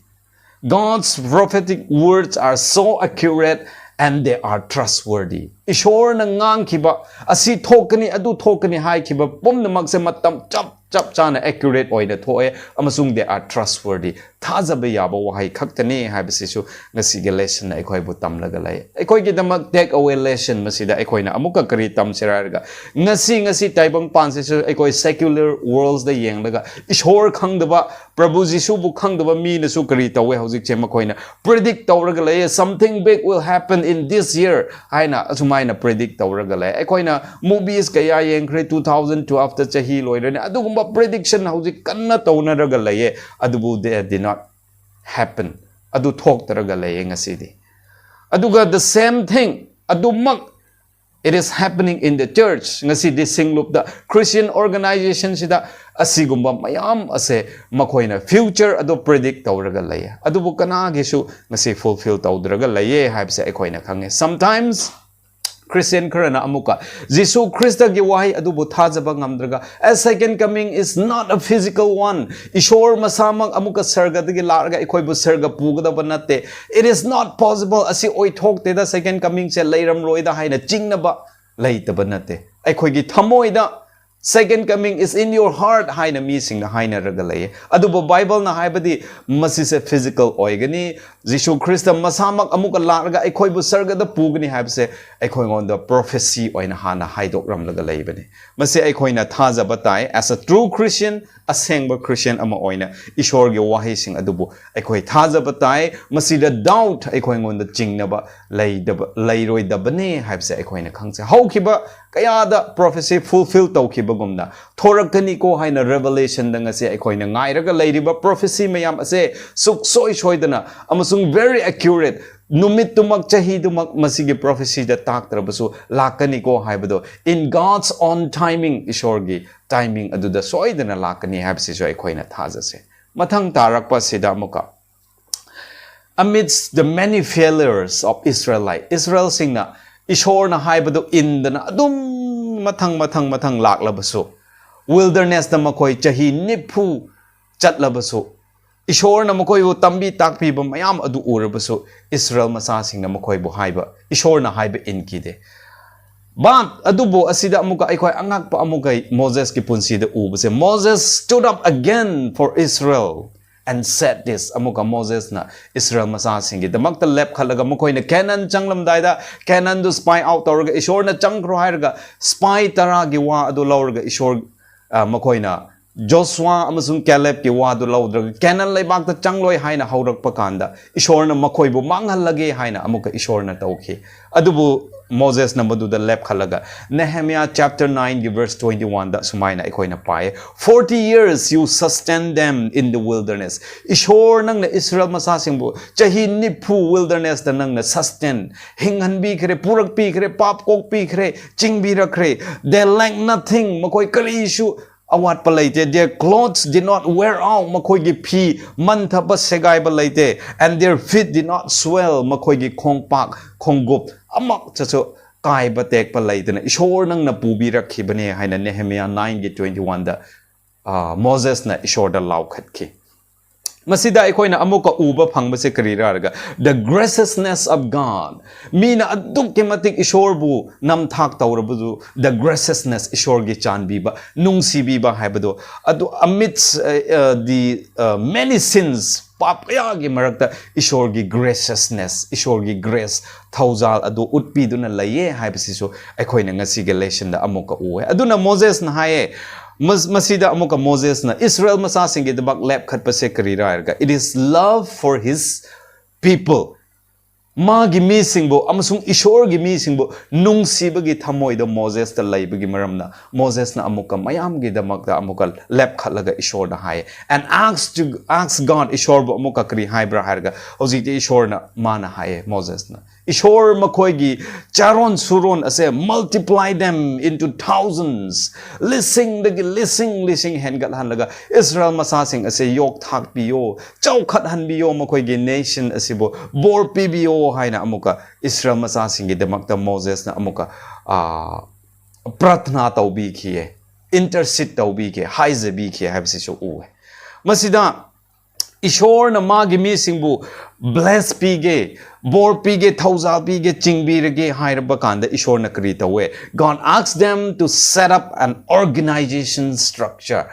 God's prophetic words are so accurate and they are trustworthy. ꯏꯁꯣꯔꯅ ꯉꯥꯡꯈꯤꯕ, ꯑꯁꯤ ꯊꯣꯛꯀꯅꯤ, ꯑꯗꯨ ꯊꯣꯛꯀꯅꯤ ꯍꯥꯏꯈꯤꯕ ꯄꯨꯝꯅꯃꯛꯁꯦ ꯃꯇꯝ ꯆꯞ ꯆꯞ ꯆꯥꯅ accurate ꯑꯣꯏꯅ ꯊꯣꯛꯑꯦ, ꯑꯃꯁꯨꯡ they are trustworthy, ꯊꯥꯖꯕ ꯌꯥꯕ ꯋꯥꯍꯩ ꯈꯛꯇꯅꯤ ꯍꯥꯏꯕꯁꯤꯁꯨ ꯉꯁꯤꯒꯤ lesson ꯅ ꯑꯩꯈꯣꯏꯕꯨ ꯇꯝꯂꯒ ꯂꯩ꯫ ꯑꯩꯈꯣꯏꯒꯤꯗꯃꯛ take away lesson ꯃꯁꯤꯗ ꯑꯩꯈꯣꯏꯅ ꯑꯃꯨꯛꯀ ꯀꯔꯤ ꯇꯝꯁꯤꯔ ꯍꯥꯏꯔꯒ, ꯉꯁꯤ, ꯉꯁꯤ ꯇꯥꯏꯕꯪꯄꯥꯟꯁꯤꯁꯨ ꯑꯩꯈꯣꯏ secular worlds ꯗ ꯌꯦꯡꯂꯒ, ꯏꯁꯣꯔ ꯈꯪꯗꯕ, ꯄ꯭ꯔꯚꯨ ꯖꯤꯁꯨꯕꯨ ꯈꯪꯗꯕ ꯃꯤꯅꯁꯨ ꯀꯔꯤ ꯇꯧꯋꯦ ꯍꯧꯖꯤꯛꯁꯦ? ꯃꯈꯣꯏꯅ predict ꯇꯧꯔꯒ ꯂꯩꯌꯦ, "Something big will happen in this year" ꯍꯥꯏꯅ ꯑꯁꯨꯃꯥꯏꯅ predict ꯇꯧꯔꯒ ꯂꯩ꯫ ꯑꯩꯈꯣꯏꯅ movies ꯀꯌꯥ ꯌꯦꯡꯈ꯭ꯔꯦ, two thousand twelve ꯇ ꯆꯍꯤ ꯂꯣꯏꯔꯅꯤ, ꯑꯗꯨꯒꯨꯝꯕ prediction ꯍꯧꯖꯤꯛ ꯀꯟꯅ ꯇꯧꯅꯔꯒ ꯂꯩꯌꯦ, ꯑꯗꯨꯕꯨ they did not happen, ꯑꯗꯨ ꯊꯣꯛꯇꯔꯒ ꯂꯩꯌꯦ ꯉꯁꯤꯗꯤ꯫ ꯑꯗꯨꯒ the same thing, ꯑꯗꯨꯃꯛ it is happening in the church, ꯉꯁꯤꯗꯤ ꯁꯤꯡꯂꯨꯞꯇ, Christian organization ꯁꯤꯗ ꯑꯁꯤꯒꯨꯝꯕ ꯃꯌꯥꯝ ꯑꯁꯦ ꯃꯈꯣꯏꯅ future ꯑꯗꯨ predict ꯇꯧꯔꯒ ꯂꯩꯌꯦ, ꯑꯗꯨꯕꯨ ꯀꯅꯥꯒꯤꯁꯨ ꯉꯁꯤ fulfill ꯇꯧꯗ꯭ꯔꯒ ꯂꯩꯌꯦ ꯍꯥꯏꯕꯁꯦ ꯑꯩꯈꯣꯏꯅ ꯈꯪꯉꯦ꯫ Sometimes Christian ꯈꯔꯅ ꯑꯃꯨꯛꯀ ꯖꯤꯁꯨ ꯈ꯭ꯔꯤꯁꯇꯒꯤ ꯋꯥꯍꯩ ꯑꯗꯨꯕꯨ ꯊꯥꯖꯕ ꯉꯝꯗ꯭ꯔꯒ, "A second coming is not a physical one." ꯏꯁꯣꯔ ꯃꯁꯥꯃꯛ ꯑꯃꯨꯛꯀ ꯁꯔꯒꯗꯒꯤ ꯂꯥꯛꯂꯒ ꯑꯩꯈꯣꯏꯕꯨ ꯁꯔꯒ ꯄꯨꯒꯗꯕ ꯅꯠꯇꯦ꯫ "It is not possible." ꯑꯁꯤ ꯑꯣꯏꯊꯣꯛꯇꯦꯗ, second coming ꯁꯦ ꯂꯩꯔꯝꯂꯣꯏꯗ ꯍꯥꯏꯅ ꯆꯤꯡꯅꯕ ꯂꯩꯇꯕ ꯅꯠꯇꯦ꯫ ꯑꯩꯈꯣꯏꯒꯤ ꯊꯃꯣꯏꯗ "Second coming is in your heart" ꯍꯥꯏꯅ ꯃꯤꯁꯤꯡꯅ ꯍꯥꯏꯅꯔꯒ ꯂꯩꯌꯦ꯫ ꯑꯗꯨꯕꯨ ꯕꯥꯏꯕꯜꯅ ꯍꯥꯏꯕꯗꯤ ꯃꯁꯤꯁꯦ physical ꯑꯣꯏꯒꯅꯤ, ꯖꯤꯁꯨ ꯈ꯭ꯔꯤꯁꯇ ꯃꯁꯥꯃꯛ ꯑꯃꯨꯛꯀ ꯂꯥꯛꯂꯒ ꯑꯩꯈꯣꯏꯕꯨ ꯁꯔꯒꯗ ꯄꯨꯒꯅꯤ ꯍꯥꯏꯕꯁꯦ ꯑꯩꯈꯣꯏꯉꯣꯟꯗ prophecy ꯑꯣꯏꯅ ꯍꯥꯟꯅ ꯍꯥꯏꯗꯣꯛꯂꯝꯂꯒ ꯂꯩꯕꯅꯤ꯫ ꯃꯁꯤ ꯑꯩꯈꯣꯏꯅ ꯊꯥꯖꯕ ꯇꯥꯏ꯫ As a true Christian, ꯑꯁꯦꯡꯕ Christian ꯑꯃ ꯑꯣꯏꯅ ꯏꯁꯣꯔꯒꯤ ꯋꯥꯍꯩꯁꯤꯡ ꯑꯗꯨꯕꯨ ꯑꯩꯈꯣꯏ ꯊꯥꯖꯕ ꯇꯥꯏ꯫ ꯃꯁꯤꯗ doubt ꯑꯩꯈꯣꯏꯉꯣꯟꯗ ꯆꯤꯡꯅꯕ ꯂꯩꯗꯕ, ꯂꯩꯔꯣꯏꯗꯕꯅꯦ ꯍꯥꯏꯕꯁꯦ ꯑꯩꯈꯣꯏꯅ ꯈꯪꯖꯩ꯫ ꯍꯧꯈꯤꯕ ꯀꯌꯥꯗ prophecy fulfill ꯇꯧꯈꯤꯕꯒꯨꯝꯅ ꯊꯣꯔꯛꯀꯅꯤꯀꯣ ꯍꯥꯏꯅ Revelation ꯗ ꯉꯁꯤ ꯑꯩꯈꯣꯏꯅ ꯉꯥꯏꯔꯒ ꯂꯩꯔꯤꯕ prophecy ꯃꯌꯥꯝ ꯑꯁꯦ ꯁꯨꯛꯁꯣꯏ ꯁꯣꯏꯗꯅ ꯑꯃꯁꯨꯡ very accurate, ꯅꯨꯃꯤꯠꯇꯨꯃꯛ, ꯆꯍꯤꯗꯨꯃꯛ ꯃꯁꯤꯒꯤ ꯄ꯭ꯔꯣꯐꯦꯁꯤꯗ ꯇꯥꯛꯇ꯭ꯔꯕꯁꯨ ꯂꯥꯛꯀꯅꯤꯀꯣ ꯍꯥꯏꯕꯗꯣ, in God's own timing, ꯏꯁꯣꯔꯒꯤ ꯇꯥꯏꯃꯤꯡ ꯑꯗꯨꯗ ꯁꯣꯏꯗꯅ ꯂꯥꯛꯀꯅꯤ ꯍꯥꯏꯕꯁꯤꯁꯨ ꯑꯩꯈꯣꯏꯅ ꯊꯥꯖꯁꯦ꯫ ꯃꯊꯪ ꯇꯥꯔꯛꯄ ꯑꯁꯤꯗ ꯑꯃꯨꯛꯀ, amidst the many failures of Israelite, ꯏꯁꯔꯥꯌꯦꯜꯁꯤꯡꯅ ꯏꯁꯣꯔꯅ ꯍꯥꯏꯕꯗꯨ ꯏꯟꯗꯅ ꯑꯗꯨꯝ ꯃꯊꯪ ꯃꯊꯪ ꯃꯊꯪ ꯂꯥꯛꯂꯕꯁꯨ, ꯋꯤꯜꯗꯔꯅꯦꯁꯇ ꯃꯈꯣꯏ ꯆꯍꯤ ꯅꯤꯐꯨ ꯆꯠꯂꯕꯁꯨ, ꯏꯁꯣꯔꯅ ꯃꯈꯣꯏꯕꯨ ꯇꯝꯕꯤ ꯇꯥꯛꯄꯤꯕ ꯃꯌꯥꯝ ꯑꯗꯨ ꯎꯔꯕꯁꯨ, ꯏꯁꯔꯥꯌꯦꯜ ꯃꯆꯥꯁꯤꯡꯅ ꯃꯈꯣꯏꯕꯨ ꯍꯥꯏꯕ, ꯏꯁꯣꯔꯅ ꯍꯥꯏꯕ ꯏꯟꯈꯤꯗꯦ꯫ But ꯑꯗꯨꯕꯨ ꯑꯁꯤꯗ ꯑꯃꯨꯛꯀ ꯑꯩꯈꯣꯏ ꯑꯉꯛꯄ ꯑꯃꯨꯛꯀ ꯃꯣꯖꯦꯁꯀꯤ ꯄꯨꯟꯁꯤꯗ ꯎꯕꯁꯦ, Moses stood up again for Israel and said this. ꯑꯃꯨꯛꯀ ꯃꯣꯖꯦꯁꯅ ꯏꯁꯔꯥꯌꯦꯜ ꯃꯆꯥꯁꯤꯡꯒꯤꯗꯃꯛꯇ ꯂꯦꯞꯈꯠꯂꯒ, ꯃꯈꯣꯏꯅ ꯀꯦꯅꯥꯟ ꯆꯪꯂꯝꯗꯥꯏꯗ, ꯀꯦꯅꯥꯟꯗꯨ spy out ꯇꯧꯔꯒ, ꯏꯁꯣꯔꯅ ꯆꯪꯈ꯭ꯔꯣ ꯍꯥꯏꯔꯒ, spy ꯇꯔꯥꯒꯤ ꯋꯥ ꯑꯗꯨ ꯂꯧꯔꯒ, ꯏꯁꯣꯔ, ꯑ, ꯃꯈꯣꯏꯅ ꯖꯣꯁꯨꯋꯥ ꯑꯃꯁꯨꯡ ꯀꯦꯂꯦꯕꯀꯤ ꯋꯥꯗꯨ ꯂꯧꯗ꯭ꯔꯒ, ꯀꯦꯅꯥꯟ ꯂꯩꯕꯥꯛꯇ ꯆꯪꯂꯣꯏ ꯍꯥꯏꯅ ꯍꯧꯔꯛꯄ ꯀꯥꯟꯗ, ꯏꯁꯣꯔꯅ ꯃꯈꯣꯏꯕꯨ ꯃꯥꯡꯍꯜꯂꯒꯦ ꯍꯥꯏꯅ ꯑꯃꯨꯛꯀ ꯏꯁꯣꯔꯅ ꯇꯧꯈꯤ꯫ ꯑꯗꯨꯕꯨ ꯃꯣꯖꯦꯁꯅ ꯃꯗꯨꯗ ꯂꯦꯞꯈꯠꯂꯒ, Nehemiah chapter nineꯒꯤ verse twenty-oneꯗ ꯁꯨꯃꯥꯏꯅ ꯑꯩꯈꯣꯏꯅ ꯄꯥꯏꯌꯦ, "Forty years you sustain them in the wilderness." ꯏꯁꯣꯔ, ꯅꯪꯅ ꯏꯁꯔꯥꯌꯦꯜ ꯃꯆꯥꯁꯤꯡꯕꯨ ꯆꯍꯤ ꯅꯤꯐꯨ ꯋꯤꯜꯗꯔꯅꯦꯁꯇ ꯅꯪꯅ sustain, ꯍꯤꯡꯍꯟꯕꯤꯈ꯭ꯔꯦ, ꯄꯨꯔꯛꯄꯤꯈ꯭ꯔꯦ, ꯄꯥꯞ ꯀꯣꯛꯄꯤꯈ꯭ꯔꯦ, ꯆꯤꯡꯕꯤꯔꯛꯈ꯭ꯔꯦ꯫ They lack nothing, ꯃꯈꯣꯏ ꯀꯔꯤꯁꯨ ꯑꯋꯥꯠꯄ ꯂꯩꯇꯦ꯫ Their clothes did not wear out, ꯃꯈꯣꯏꯒꯤ ꯐꯤ ꯃꯟꯊꯕ ꯁꯦꯒꯥꯏꯕ ꯂꯩꯇꯦ꯫ And their feet did not swell, ꯃꯈꯣꯏꯒꯤ ꯈꯣꯡꯄꯥꯛ, ꯈꯣꯡꯎꯞ ꯑꯃꯠꯇꯁꯨ ꯀꯥꯏꯕ ꯇꯦꯛꯄ ꯂꯩꯇꯅ ꯏꯁꯣꯔ ꯅꯪꯅ ꯄꯨꯕꯤꯔꯛꯈꯤꯕꯅꯦ ꯍꯥꯏꯅ Nehemiah nineꯒꯤ twenty-oneꯗ, ꯑ, ꯃꯣꯖꯦꯁꯅ ꯏꯁꯣꯔꯗ ꯂꯥꯎꯈꯠꯈꯤ꯫ ꯃꯁꯤꯗ ꯑꯩꯈꯣꯏꯅ ꯑꯃꯨꯛꯀ ꯎꯕ ꯐꯪꯕꯁꯦ ꯀꯔꯤꯔꯥ ꯍꯥꯏꯔꯒ, the graciousness of God. ꯃꯤꯅ ꯑꯗꯨꯛꯀꯤ ꯃꯇꯤꯛ ꯏꯁꯣꯔꯕꯨ ꯅꯝꯊꯥꯛ ꯇꯧꯔꯕꯗꯨ, the graciousness, ꯏꯁꯣꯔꯒꯤ ꯆꯥꯟꯕꯤꯕ, ꯅꯨꯡꯁꯤꯕꯤꯕ ꯍꯥꯏꯕꯗꯣ, ꯑꯗꯨ amidst, uh, uh, the, uh, many sins, ꯄꯥꯞ ꯀꯌꯥꯒꯤ ꯃꯔꯛꯇ ꯏꯁꯣꯔꯒꯤ graciousness, ꯏꯁꯣꯔꯒꯤ grace, ꯊꯧꯖꯥꯜ ꯑꯗꯨ ꯎꯠꯄꯤꯗꯨꯅ ꯂꯩꯌꯦ ꯍꯥꯏꯕꯁꯤꯁꯨ ꯑꯩꯈꯣꯏꯅ ꯉꯁꯤꯒꯤ lessonꯗ ꯑꯃꯨꯛꯀ ꯎꯑꯦ꯫ ꯑꯗꯨꯅ ꯃꯣꯖꯦꯁꯅ ꯍꯥꯏꯌꯦ, ꯃꯁ-, ꯃꯁꯤꯗ ꯑꯃꯨꯛꯀ ꯃꯣꯖꯦꯁꯅ ꯏꯁꯔꯥꯌꯦꯜ ꯃꯆꯥꯁꯤꯡꯒꯤꯗꯃꯛ ꯂꯦꯞꯈꯠꯄꯁꯦ ꯀꯔꯤꯔꯥ ꯍꯥꯏꯔꯒ, it is love for his people. ꯃꯥꯒꯤ ꯃꯤꯁꯤꯡꯕꯨ ꯑꯃꯁꯨꯡ ꯏꯁꯣꯔꯒꯤ ꯃꯤꯁꯤꯡꯕꯨ ꯅꯨꯡꯁꯤꯕꯒꯤ ꯊꯃꯣꯏꯗꯣ ꯃꯣꯖꯦꯁꯇ ꯂꯩꯕꯒꯤ ꯃꯔꯝꯅ, ꯃꯣꯖꯦꯁꯅ ꯑꯃꯨꯛꯀ ꯃꯌꯥꯝꯒꯤꯗꯃꯛꯇ ꯑꯃꯨꯛꯀ ꯂꯦꯞꯈꯠꯂꯒ ꯏꯁꯣꯔꯗ ꯍꯥꯏꯌꯦ꯫ And ask to, ask God, ꯏꯁꯣꯔꯕꯨ ꯑꯃꯨꯛꯀ ꯀꯔꯤ ꯍꯥꯏꯕ꯭ꯔꯥ ꯍꯥꯏꯔꯒ, ꯍꯧꯖꯤꯛꯇꯤ ꯏꯁꯣꯔꯅ, ꯃꯥꯅ ꯍꯥꯏꯌꯦ ꯃꯣꯖꯦꯁꯅ, "ꯏꯁꯣꯔ, ꯃꯈꯣꯏꯒꯤ ꯆꯥꯔꯣꯟ ꯁꯨꯔꯣꯟ ꯑꯁꯦ multiply them into thousands, ꯂꯤꯁꯤꯡꯗꯒꯤ ꯂꯤꯁꯤꯡ ꯂꯤꯁꯤꯡ ꯍꯦꯟꯒꯠꯍꯜꯂꯒ ꯏꯁꯔꯥꯌꯦꯜ ꯃꯆꯥꯁꯤꯡ ꯑꯁꯦ ꯌꯣꯛ ꯊꯥꯛꯄꯤꯌꯣ, ꯆꯥꯎꯈꯠꯍꯟꯕꯤꯌꯣ, ꯃꯈꯣꯏꯒꯤ nation ꯑꯁꯤꯕꯨ ꯕꯣꯔ ꯄꯤꯕꯤꯌꯣ" ꯍꯥꯏꯅ ꯑꯃꯨꯛꯀ ꯏꯁꯔꯥꯌꯦꯜ ꯃꯆꯥꯁꯤꯡꯒꯤꯗꯃꯛꯇ ꯃꯣꯖꯦꯁꯅ ꯑꯃꯨꯛꯀ, ꯑꯥ, ꯄ꯭ꯔꯊꯅꯥ ꯇꯧꯕꯤꯈꯤꯌꯦ, intercede ꯇꯧꯕꯤꯈꯤ, ꯍꯥꯏꯖꯕꯤꯈꯤ ꯍꯥꯏꯕꯁꯤꯁꯨ ꯎꯋꯦ꯫ ꯃꯁꯤꯗ ꯏꯁꯣꯔꯅ ꯃꯥꯒꯤ ꯃꯤꯁꯤꯡꯕꯨ bless ꯄꯤꯒꯦ, ꯕꯣꯔ ꯄꯤꯒꯦ, ꯊꯧꯖꯥꯜ ꯄꯤꯒꯦ, ꯆꯤꯡꯕꯤꯔꯒꯦ ꯍꯥꯏꯔꯕ ꯀꯥꯟꯗ ꯏꯁꯣꯔꯅ ꯀꯔꯤ ꯇꯧꯋꯦ? God asks them to set up an organization structure.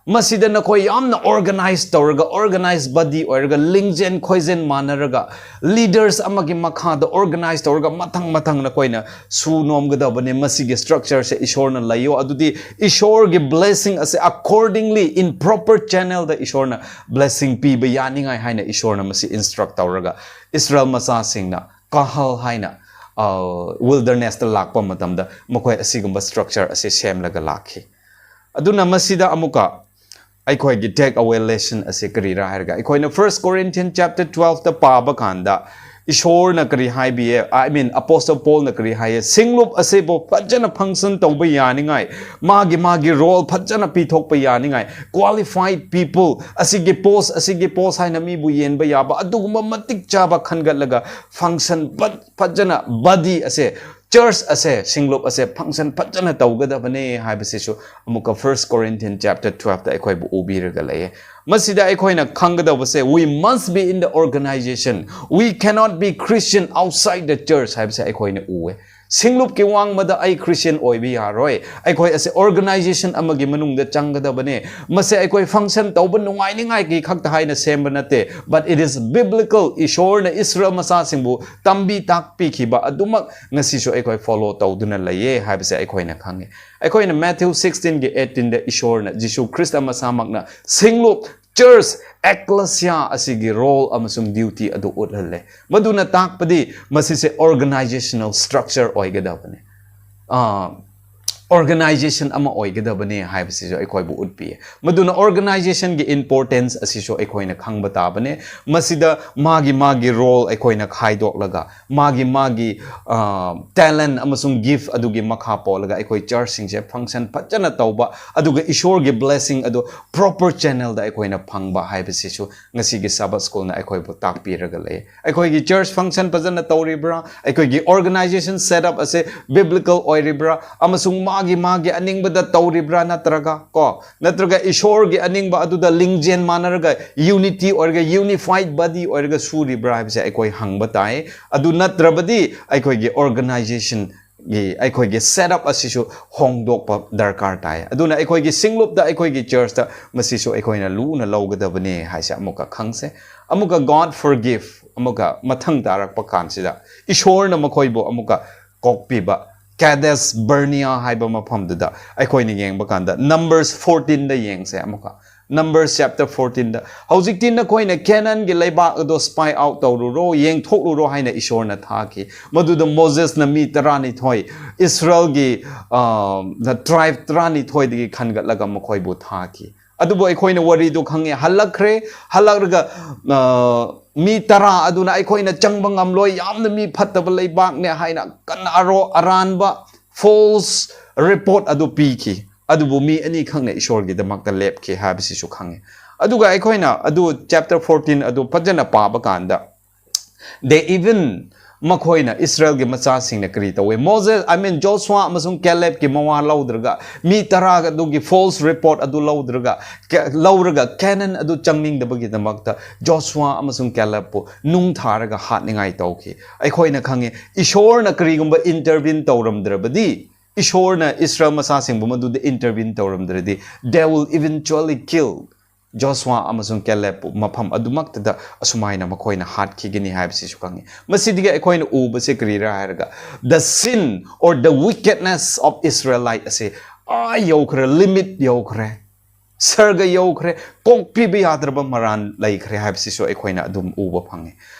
ꯃꯁꯤꯗ ꯅꯈꯣꯏ ꯌꯥꯝꯅ organize ꯇꯧꯔꯒ, organized body ꯑꯣꯏꯔꯒ, ꯂꯤꯡꯖꯦꯜ ꯈꯣꯏꯖꯦꯜ ꯃꯥꯟꯅꯔꯒ, leaders ꯑꯃꯒꯤ ꯃꯈꯥꯗ organize ꯇꯧꯔꯒ ꯃꯊꯪ ꯃꯊꯪ ꯅꯈꯣꯏꯅ ꯁꯨ ꯅꯣꯝꯒꯗꯕꯅꯤ꯫ ꯃꯁꯤꯒꯤ structure ꯁꯦ ꯏꯁꯣꯔꯅ ꯂꯩꯌꯣ, ꯑꯗꯨꯗꯤ ꯏꯁꯣꯔꯒꯤ blessing ꯑꯁꯦ accordingly in proper channel ꯗ ꯏꯁꯣꯔꯅ blessing ꯄꯤꯕ ꯌꯥꯅꯤꯡꯉꯥꯏ ꯍꯥꯏꯅ ꯏꯁꯣꯔꯅ ꯃꯁꯤ instruct ꯇꯧꯔꯒ ꯏꯁꯔꯥꯌꯦꯜ ꯃꯆꯥꯁꯤꯡꯅ ꯀꯍꯜ ꯍꯥꯏꯅ, ꯑ, wilderness ꯇ ꯂꯥꯛꯄ ꯃꯇꯝꯗ ꯃꯈꯣꯏ ꯑꯁꯤꯒꯨꯝꯕ structure ꯑꯁꯤ ꯁꯦꯝꯂꯒ ꯂꯥꯛꯈꯤ꯫ ꯑꯗꯨꯅ ꯃꯁꯤꯗ ꯑꯃꯨꯛꯀ ꯑꯩꯈꯣꯏꯒꯤ take away lesson ꯑꯁꯤ ꯀꯔꯤꯔꯥ ꯍꯥꯏꯔꯒ, ꯑꯩꯈꯣꯏꯅ First Corinthians chapter twelve ꯇ ꯄꯥꯕ ꯀꯥꯟꯗ ꯏꯁꯣꯔꯅ ꯀꯔꯤ ꯍꯥꯏꯕꯤꯌꯦ, I mean, Apostle Paul ꯅ ꯀꯔꯤ ꯍꯥꯏꯌꯦ? ꯁꯤꯡꯂꯨꯞ ꯑꯁꯤꯕꯨ ꯐꯖꯅ function ꯇꯧꯕ ꯌꯥꯅꯤꯡꯉꯥꯏ, ꯃꯥꯒꯤ, ꯃꯥꯒꯤ role ꯐꯖꯅ ꯄꯤꯊꯣꯛꯄ ꯌꯥꯅꯤꯡꯉꯥꯏ, qualified people, ꯑꯁꯤꯒꯤ post, ꯑꯁꯤꯒꯤ post ꯍꯥꯏꯅ ꯃꯤꯕꯨ ꯌꯦꯟꯕ ꯌꯥꯕ, ꯑꯗꯨꯒꯨꯝꯕ ꯃꯇꯤꯛ ꯆꯥꯕ ꯈꯟꯒꯠꯂꯒ function ꯐ-, ꯐꯖꯅ body ꯑꯁꯦ, church ꯑꯁꯦ, ꯁꯤꯡꯂꯨꯞ ꯑꯁꯦ function ꯐꯖꯅ ꯇꯧꯒꯗꯕꯅꯦ ꯍꯥꯏꯕꯁꯤꯁꯨ ꯑꯃꯨꯛꯀ First Corinthians chapter twelve ꯇ ꯑꯩꯈꯣꯏꯕꯨ ꯎꯕꯤꯔꯒ ꯂꯩꯌꯦ꯫ ꯃꯁꯤꯗ ꯑꯩꯈꯣꯏꯅ ꯈꯪꯒꯗꯧꯕꯁꯦ, we must be in the organization. We cannot be Christian outside the church ꯍꯥꯏꯕꯁꯦ ꯑꯩꯈꯣꯏꯅ ꯎꯋꯦ꯫ ꯁꯤꯡꯂꯨꯞꯀꯤ ꯋꯥꯡꯃꯗ ꯑꯩ Christian ꯑꯣꯏꯕ ꯌꯥꯔꯣꯏ꯫ ꯑꯩꯈꯣꯏ ꯑꯁꯦ organization ꯑꯃꯒꯤ ꯃꯅꯨꯡꯗ ꯆꯪꯒꯗꯕꯅꯦ꯫ ꯃꯁꯦ ꯑꯩꯈꯣꯏ function ꯇꯧꯕ ꯅꯨꯡꯉꯥꯏꯅꯤꯡꯉꯥꯏꯒꯤ ꯈꯛꯇ ꯍꯥꯏꯅ ꯁꯦꯝꯕ ꯅꯠꯇꯦ, but it is biblical. ꯏꯁꯣꯔꯅ ꯏꯁꯔꯥꯌꯦꯜ ꯃꯆꯥꯁꯤꯡꯕꯨ ꯇꯝꯕꯤ ꯇꯥꯛꯄꯤꯈꯤꯕ ꯑꯗꯨꯃꯛ ꯉꯁꯤꯁꯨ ꯑꯩꯈꯣꯏ follow ꯇꯧꯗꯨꯅ ꯂꯩꯌꯦ ꯍꯥꯏꯕꯁꯦ ꯑꯩꯈꯣꯏꯅ ꯈꯪꯉꯤ꯫ ꯑꯩꯈꯣꯏꯅ Matthew sixteen ꯒꯤ eighteen ꯗ ꯏꯁꯣꯔꯅ, ꯖꯤꯁꯨ ꯈ꯭ꯔꯤꯁꯇ ꯃꯁꯥꯃꯛꯅ ꯁꯤꯡꯂꯨꯞ church, ecclesia ꯑꯁꯤꯒꯤ role ꯑꯃꯁꯨꯡ duty ꯑꯗꯨ ꯎꯠꯍꯜꯂꯦ꯫ ꯃꯗꯨꯅ ꯇꯥꯛꯄꯗꯤ ꯃꯁꯤꯁꯦ organizational structure ꯑꯣꯏꯒꯗꯕꯅꯤ꯫ ꯑꯥ, organization ꯑꯃ ꯑꯣꯏꯒꯗꯕꯅꯦ ꯍꯥꯏꯕꯁꯤꯁꯨ ꯑꯩꯈꯣꯏꯕꯨ ꯎꯠꯄꯤꯌꯦ꯫ ꯃꯗꯨꯅ organizationꯒꯤ importance ꯑꯁꯤꯁꯨ ꯑꯩꯈꯣꯏꯅ ꯈꯪꯕ ꯇꯥꯕꯅꯦ꯫ ꯃꯁꯤꯗ ꯃꯥꯒꯤ ꯃꯥꯒꯤ role ꯑꯩꯈꯣꯏꯅ ꯈꯥꯏꯗꯣꯛꯂꯒ, ꯃꯥꯒꯤ ꯃꯥꯒꯤ, ꯑ, talent ꯑꯃꯁꯨꯡ gift ꯑꯗꯨꯒꯤ ꯃꯈꯥ ꯄꯣꯜꯂꯒ ꯑꯩꯈꯣꯏ churchꯁꯤꯡꯁꯦ function ꯐꯖꯅ ꯇꯧꯕ, ꯑꯗꯨꯒ ꯏꯁꯣꯔꯒꯤ blessing ꯑꯗꯨ proper channelꯗ ꯑꯩꯈꯣꯏꯅ ꯐꯪꯕ ꯍꯥꯏꯕꯁꯤꯁꯨ ꯉꯁꯤꯒꯤ Sabbath Schoolꯅ ꯑꯩꯈꯣꯏꯕꯨ ꯇꯥꯛꯄꯤꯔꯒ ꯂꯩ꯫ ꯑꯩꯈꯣꯏꯒꯤ church function ꯐꯖꯅ ꯇꯧꯔꯤꯕ꯭ꯔꯥ? ꯑꯩꯈꯣꯏꯒꯤ organization setup ꯑꯁꯦ biblical ꯑꯣꯏꯔꯤꯕ꯭ꯔꯥ? ꯑꯃꯁꯨꯡ ꯃꯥꯒꯤ ꯃꯥꯒꯤ ꯑꯅꯤꯡꯕꯗ ꯇꯧꯔꯤꯕ꯭ꯔꯥ? ꯅꯠꯇ꯭ꯔꯒ ꯀꯣ, ꯅꯠꯇ꯭ꯔꯒ ꯏꯁꯣꯔꯒꯤ ꯑꯅꯤꯡꯕ ꯑꯗꯨꯗ ꯂꯤꯡꯖꯦꯜ ꯃꯥꯟꯅꯔꯒ unity ꯑꯣꯏꯔꯒ unified body ꯑꯣꯏꯔꯒ ꯁꯨꯔꯤꯕ꯭ꯔꯥ ꯍꯥꯏꯕꯁꯦ ꯑꯩꯈꯣꯏ ꯍꯪꯕ ꯇꯥꯏ꯫ ꯑꯗꯨ ꯅꯠꯇ꯭ꯔꯕꯗꯤ ꯑꯩꯈꯣꯏꯒꯤ organization ꯒꯤ ꯑꯩꯈꯣꯏꯒꯤ setup ꯑꯁꯤꯁꯨ ꯍꯣꯡꯗꯣꯛꯄ ꯗꯔꯀꯥꯔ ꯇꯥꯏ꯫ ꯑꯗꯨꯅ ꯑꯩꯈꯣꯏꯒꯤ ꯁꯤꯡꯂꯨꯞꯇ, ꯑꯩꯈꯣꯏꯒꯤ churchꯇ ꯃꯁꯤꯁꯨ ꯑꯩꯈꯣꯏꯅ ꯂꯨꯅ ꯂꯧꯒꯗꯕꯅꯦ ꯍꯥꯏꯁꯦ ꯑꯃꯨꯛꯀ ꯈꯪꯁꯦ꯫ ꯑꯃꯨꯛꯀ God forgive, ꯑꯃꯨꯛꯀ ꯃꯊꯪ ꯇꯥꯔꯛꯄ ꯀꯥꯟꯁꯤꯗ ꯏꯁꯣꯔꯅ ꯃꯈꯣꯏꯕꯨ ꯑꯃꯨꯛꯀ ꯀꯣꯛꯄꯤꯕ, Kadesh Barnea ꯍꯥꯏꯕ ꯃꯐꯝꯗꯨꯗ ꯑꯩꯈꯣꯏꯅ ꯌꯦꯡꯕ ꯀꯥꯟꯗ, Numbers fourteenꯗ ꯌꯦꯡꯁꯦ ꯑꯃꯨꯛꯀ꯫ Numbers chapter fourteenꯗ, "ꯍꯧꯖꯤꯛꯇꯤ ꯅꯈꯣꯏꯅ ꯀꯦꯅꯥꯟꯒꯤ ꯂꯩꯕꯥꯛ ꯑꯗꯣ spy out ꯇꯧꯔꯨꯔꯣ, ꯌꯦꯡꯊꯣꯛꯂꯨꯔꯣ" ꯍꯥꯏꯅ ꯏꯁꯣꯔꯅ ꯊꯥꯈꯤ꯫ ꯃꯗꯨꯗ ꯃꯣꯖꯦꯁꯅ ꯃꯤ ꯇꯔꯥꯅꯤꯊꯣꯏ, ꯏꯁꯔꯥꯌꯦꯜꯒꯤ, ꯑ, tribe ꯇꯔꯥꯅꯤꯊꯣꯏꯗꯒꯤ ꯈꯟꯒꯠꯂꯒ ꯃꯈꯣꯏꯕꯨ ꯊꯥꯈꯤ꯫ ꯑꯗꯨꯕꯨ ꯑꯩꯈꯣꯏꯅ ꯋꯥꯔꯤꯗꯨ ꯈꯪꯉꯦ꯫ ꯍꯜꯂꯛꯈ꯭ꯔꯦ, ꯍꯜꯂꯛꯂꯒ, ꯑ, ꯃꯤ ꯇꯔꯥ ꯑꯗꯨꯅ "ꯑꯩꯈꯣꯏꯅ ꯆꯪꯕ ꯉꯝꯂꯣꯏ, ꯌꯥꯝꯅ ꯃꯤ ꯐꯠꯇꯕ ꯂꯩꯕꯥꯛꯅꯦ" ꯍꯥꯏꯅ ꯀꯟꯅ ꯑꯔꯣ-, ꯑꯔꯥꯟꯕ false report ꯑꯗꯨ ꯄꯤꯈꯤ꯫ ꯑꯗꯨꯕꯨ ꯃꯤ ꯑꯅꯤꯈꯛꯅ ꯏꯁꯣꯔꯒꯤꯗꯃꯛꯇ ꯂꯦꯞꯈꯤ ꯍꯥꯏꯕꯁꯤꯁꯨ ꯈꯪꯉꯤ꯫ ꯑꯗꯨꯒ ꯑꯩꯈꯣꯏꯅ ꯑꯗꯨ chapter fourteen ꯑꯗꯨ ꯐꯖꯅ ꯄꯥꯕ ꯀꯥꯟꯗ, they even, ꯃꯈꯣꯏꯅ, ꯏꯁꯔꯥꯌꯦꯜꯒꯤ ꯃꯆꯥꯁꯤꯡꯅ ꯀꯔꯤ ꯇꯧꯋꯦ? ꯃꯣꯖꯦꯁ, I mean, ꯖꯣꯁꯨꯋꯥ ꯑꯃꯁꯨꯡ ꯀꯦꯂꯦꯕꯀꯤ ꯃꯋꯥ ꯂꯧꯗ꯭ꯔꯒ, ꯃꯤ ꯇꯔꯥ ꯑꯗꯨꯒꯤ false report ꯑꯗꯨ ꯂꯧꯗ꯭ꯔꯒ, ꯀꯦ-, ꯂꯧꯔꯒ ꯀꯦꯅꯥꯟ ꯑꯗꯨ ꯆꯪꯅꯤꯡꯗꯕꯒꯤꯗꯃꯛꯇ ꯖꯣꯁꯨꯋꯥ ꯑꯃꯁꯨꯡ ꯀꯦꯂꯦꯕꯄꯨ ꯅꯨꯡ ꯊꯥꯔꯒ ꯍꯥꯠꯅꯤꯡꯉꯥꯏ ꯇꯧꯈꯤ꯫ ꯑꯩꯈꯣꯏꯅ ꯈꯪꯉꯤ, ꯏꯁꯣꯔꯅ ꯀꯔꯤꯒꯨꯝꯕ intervene ꯇꯧꯔꯝꯗ꯭ꯔꯕꯗꯤ, ꯏꯁꯣꯔꯅ ꯏꯁꯔꯥꯌꯦꯜ ꯃꯆꯥꯁꯤꯡꯕꯨ ꯃꯗꯨꯗ intervene ꯇꯧꯔꯝꯗ꯭ꯔꯗꯤ, they will eventually kill ꯖꯣꯁꯨꯋꯥ ꯑꯃꯁꯨꯡ ꯀꯦꯂꯦꯕꯄꯨ ꯃꯐꯝ ꯑꯗꯨꯃꯛꯇꯗ ꯑꯁꯨꯃꯥꯏꯅ ꯃꯈꯣꯏꯅ ꯍꯥꯠꯈꯤꯒꯅꯤ ꯍꯥꯏꯕꯁꯤꯁꯨ ꯈꯪꯉꯤ꯫ ꯃꯁꯤꯗꯒꯤ ꯑꯩꯈꯣꯏꯅ ꯎꯕꯁꯦ ꯀꯔꯤꯔꯥ ꯍꯥꯏꯔꯒ, the sin or the wickedness of Israelite ꯑꯁꯦ ꯑꯥ ꯌꯧꯈ꯭ꯔꯦ, limit ꯌꯧꯈ꯭ꯔꯦ꯫ ꯁꯔꯒ ꯌꯧꯈ꯭ꯔꯦ, ꯀꯣꯛꯄꯤꯕ ꯌꯥꯗ꯭ꯔꯕ ꯃꯔꯥꯜ ꯂꯩꯈ꯭ꯔꯦ ꯍꯥꯏꯕꯁꯤꯁꯨ ꯑꯩꯈꯣꯏꯅ ꯑꯗꯨꯝ ꯎꯕ ꯐꯪꯉꯤ꯫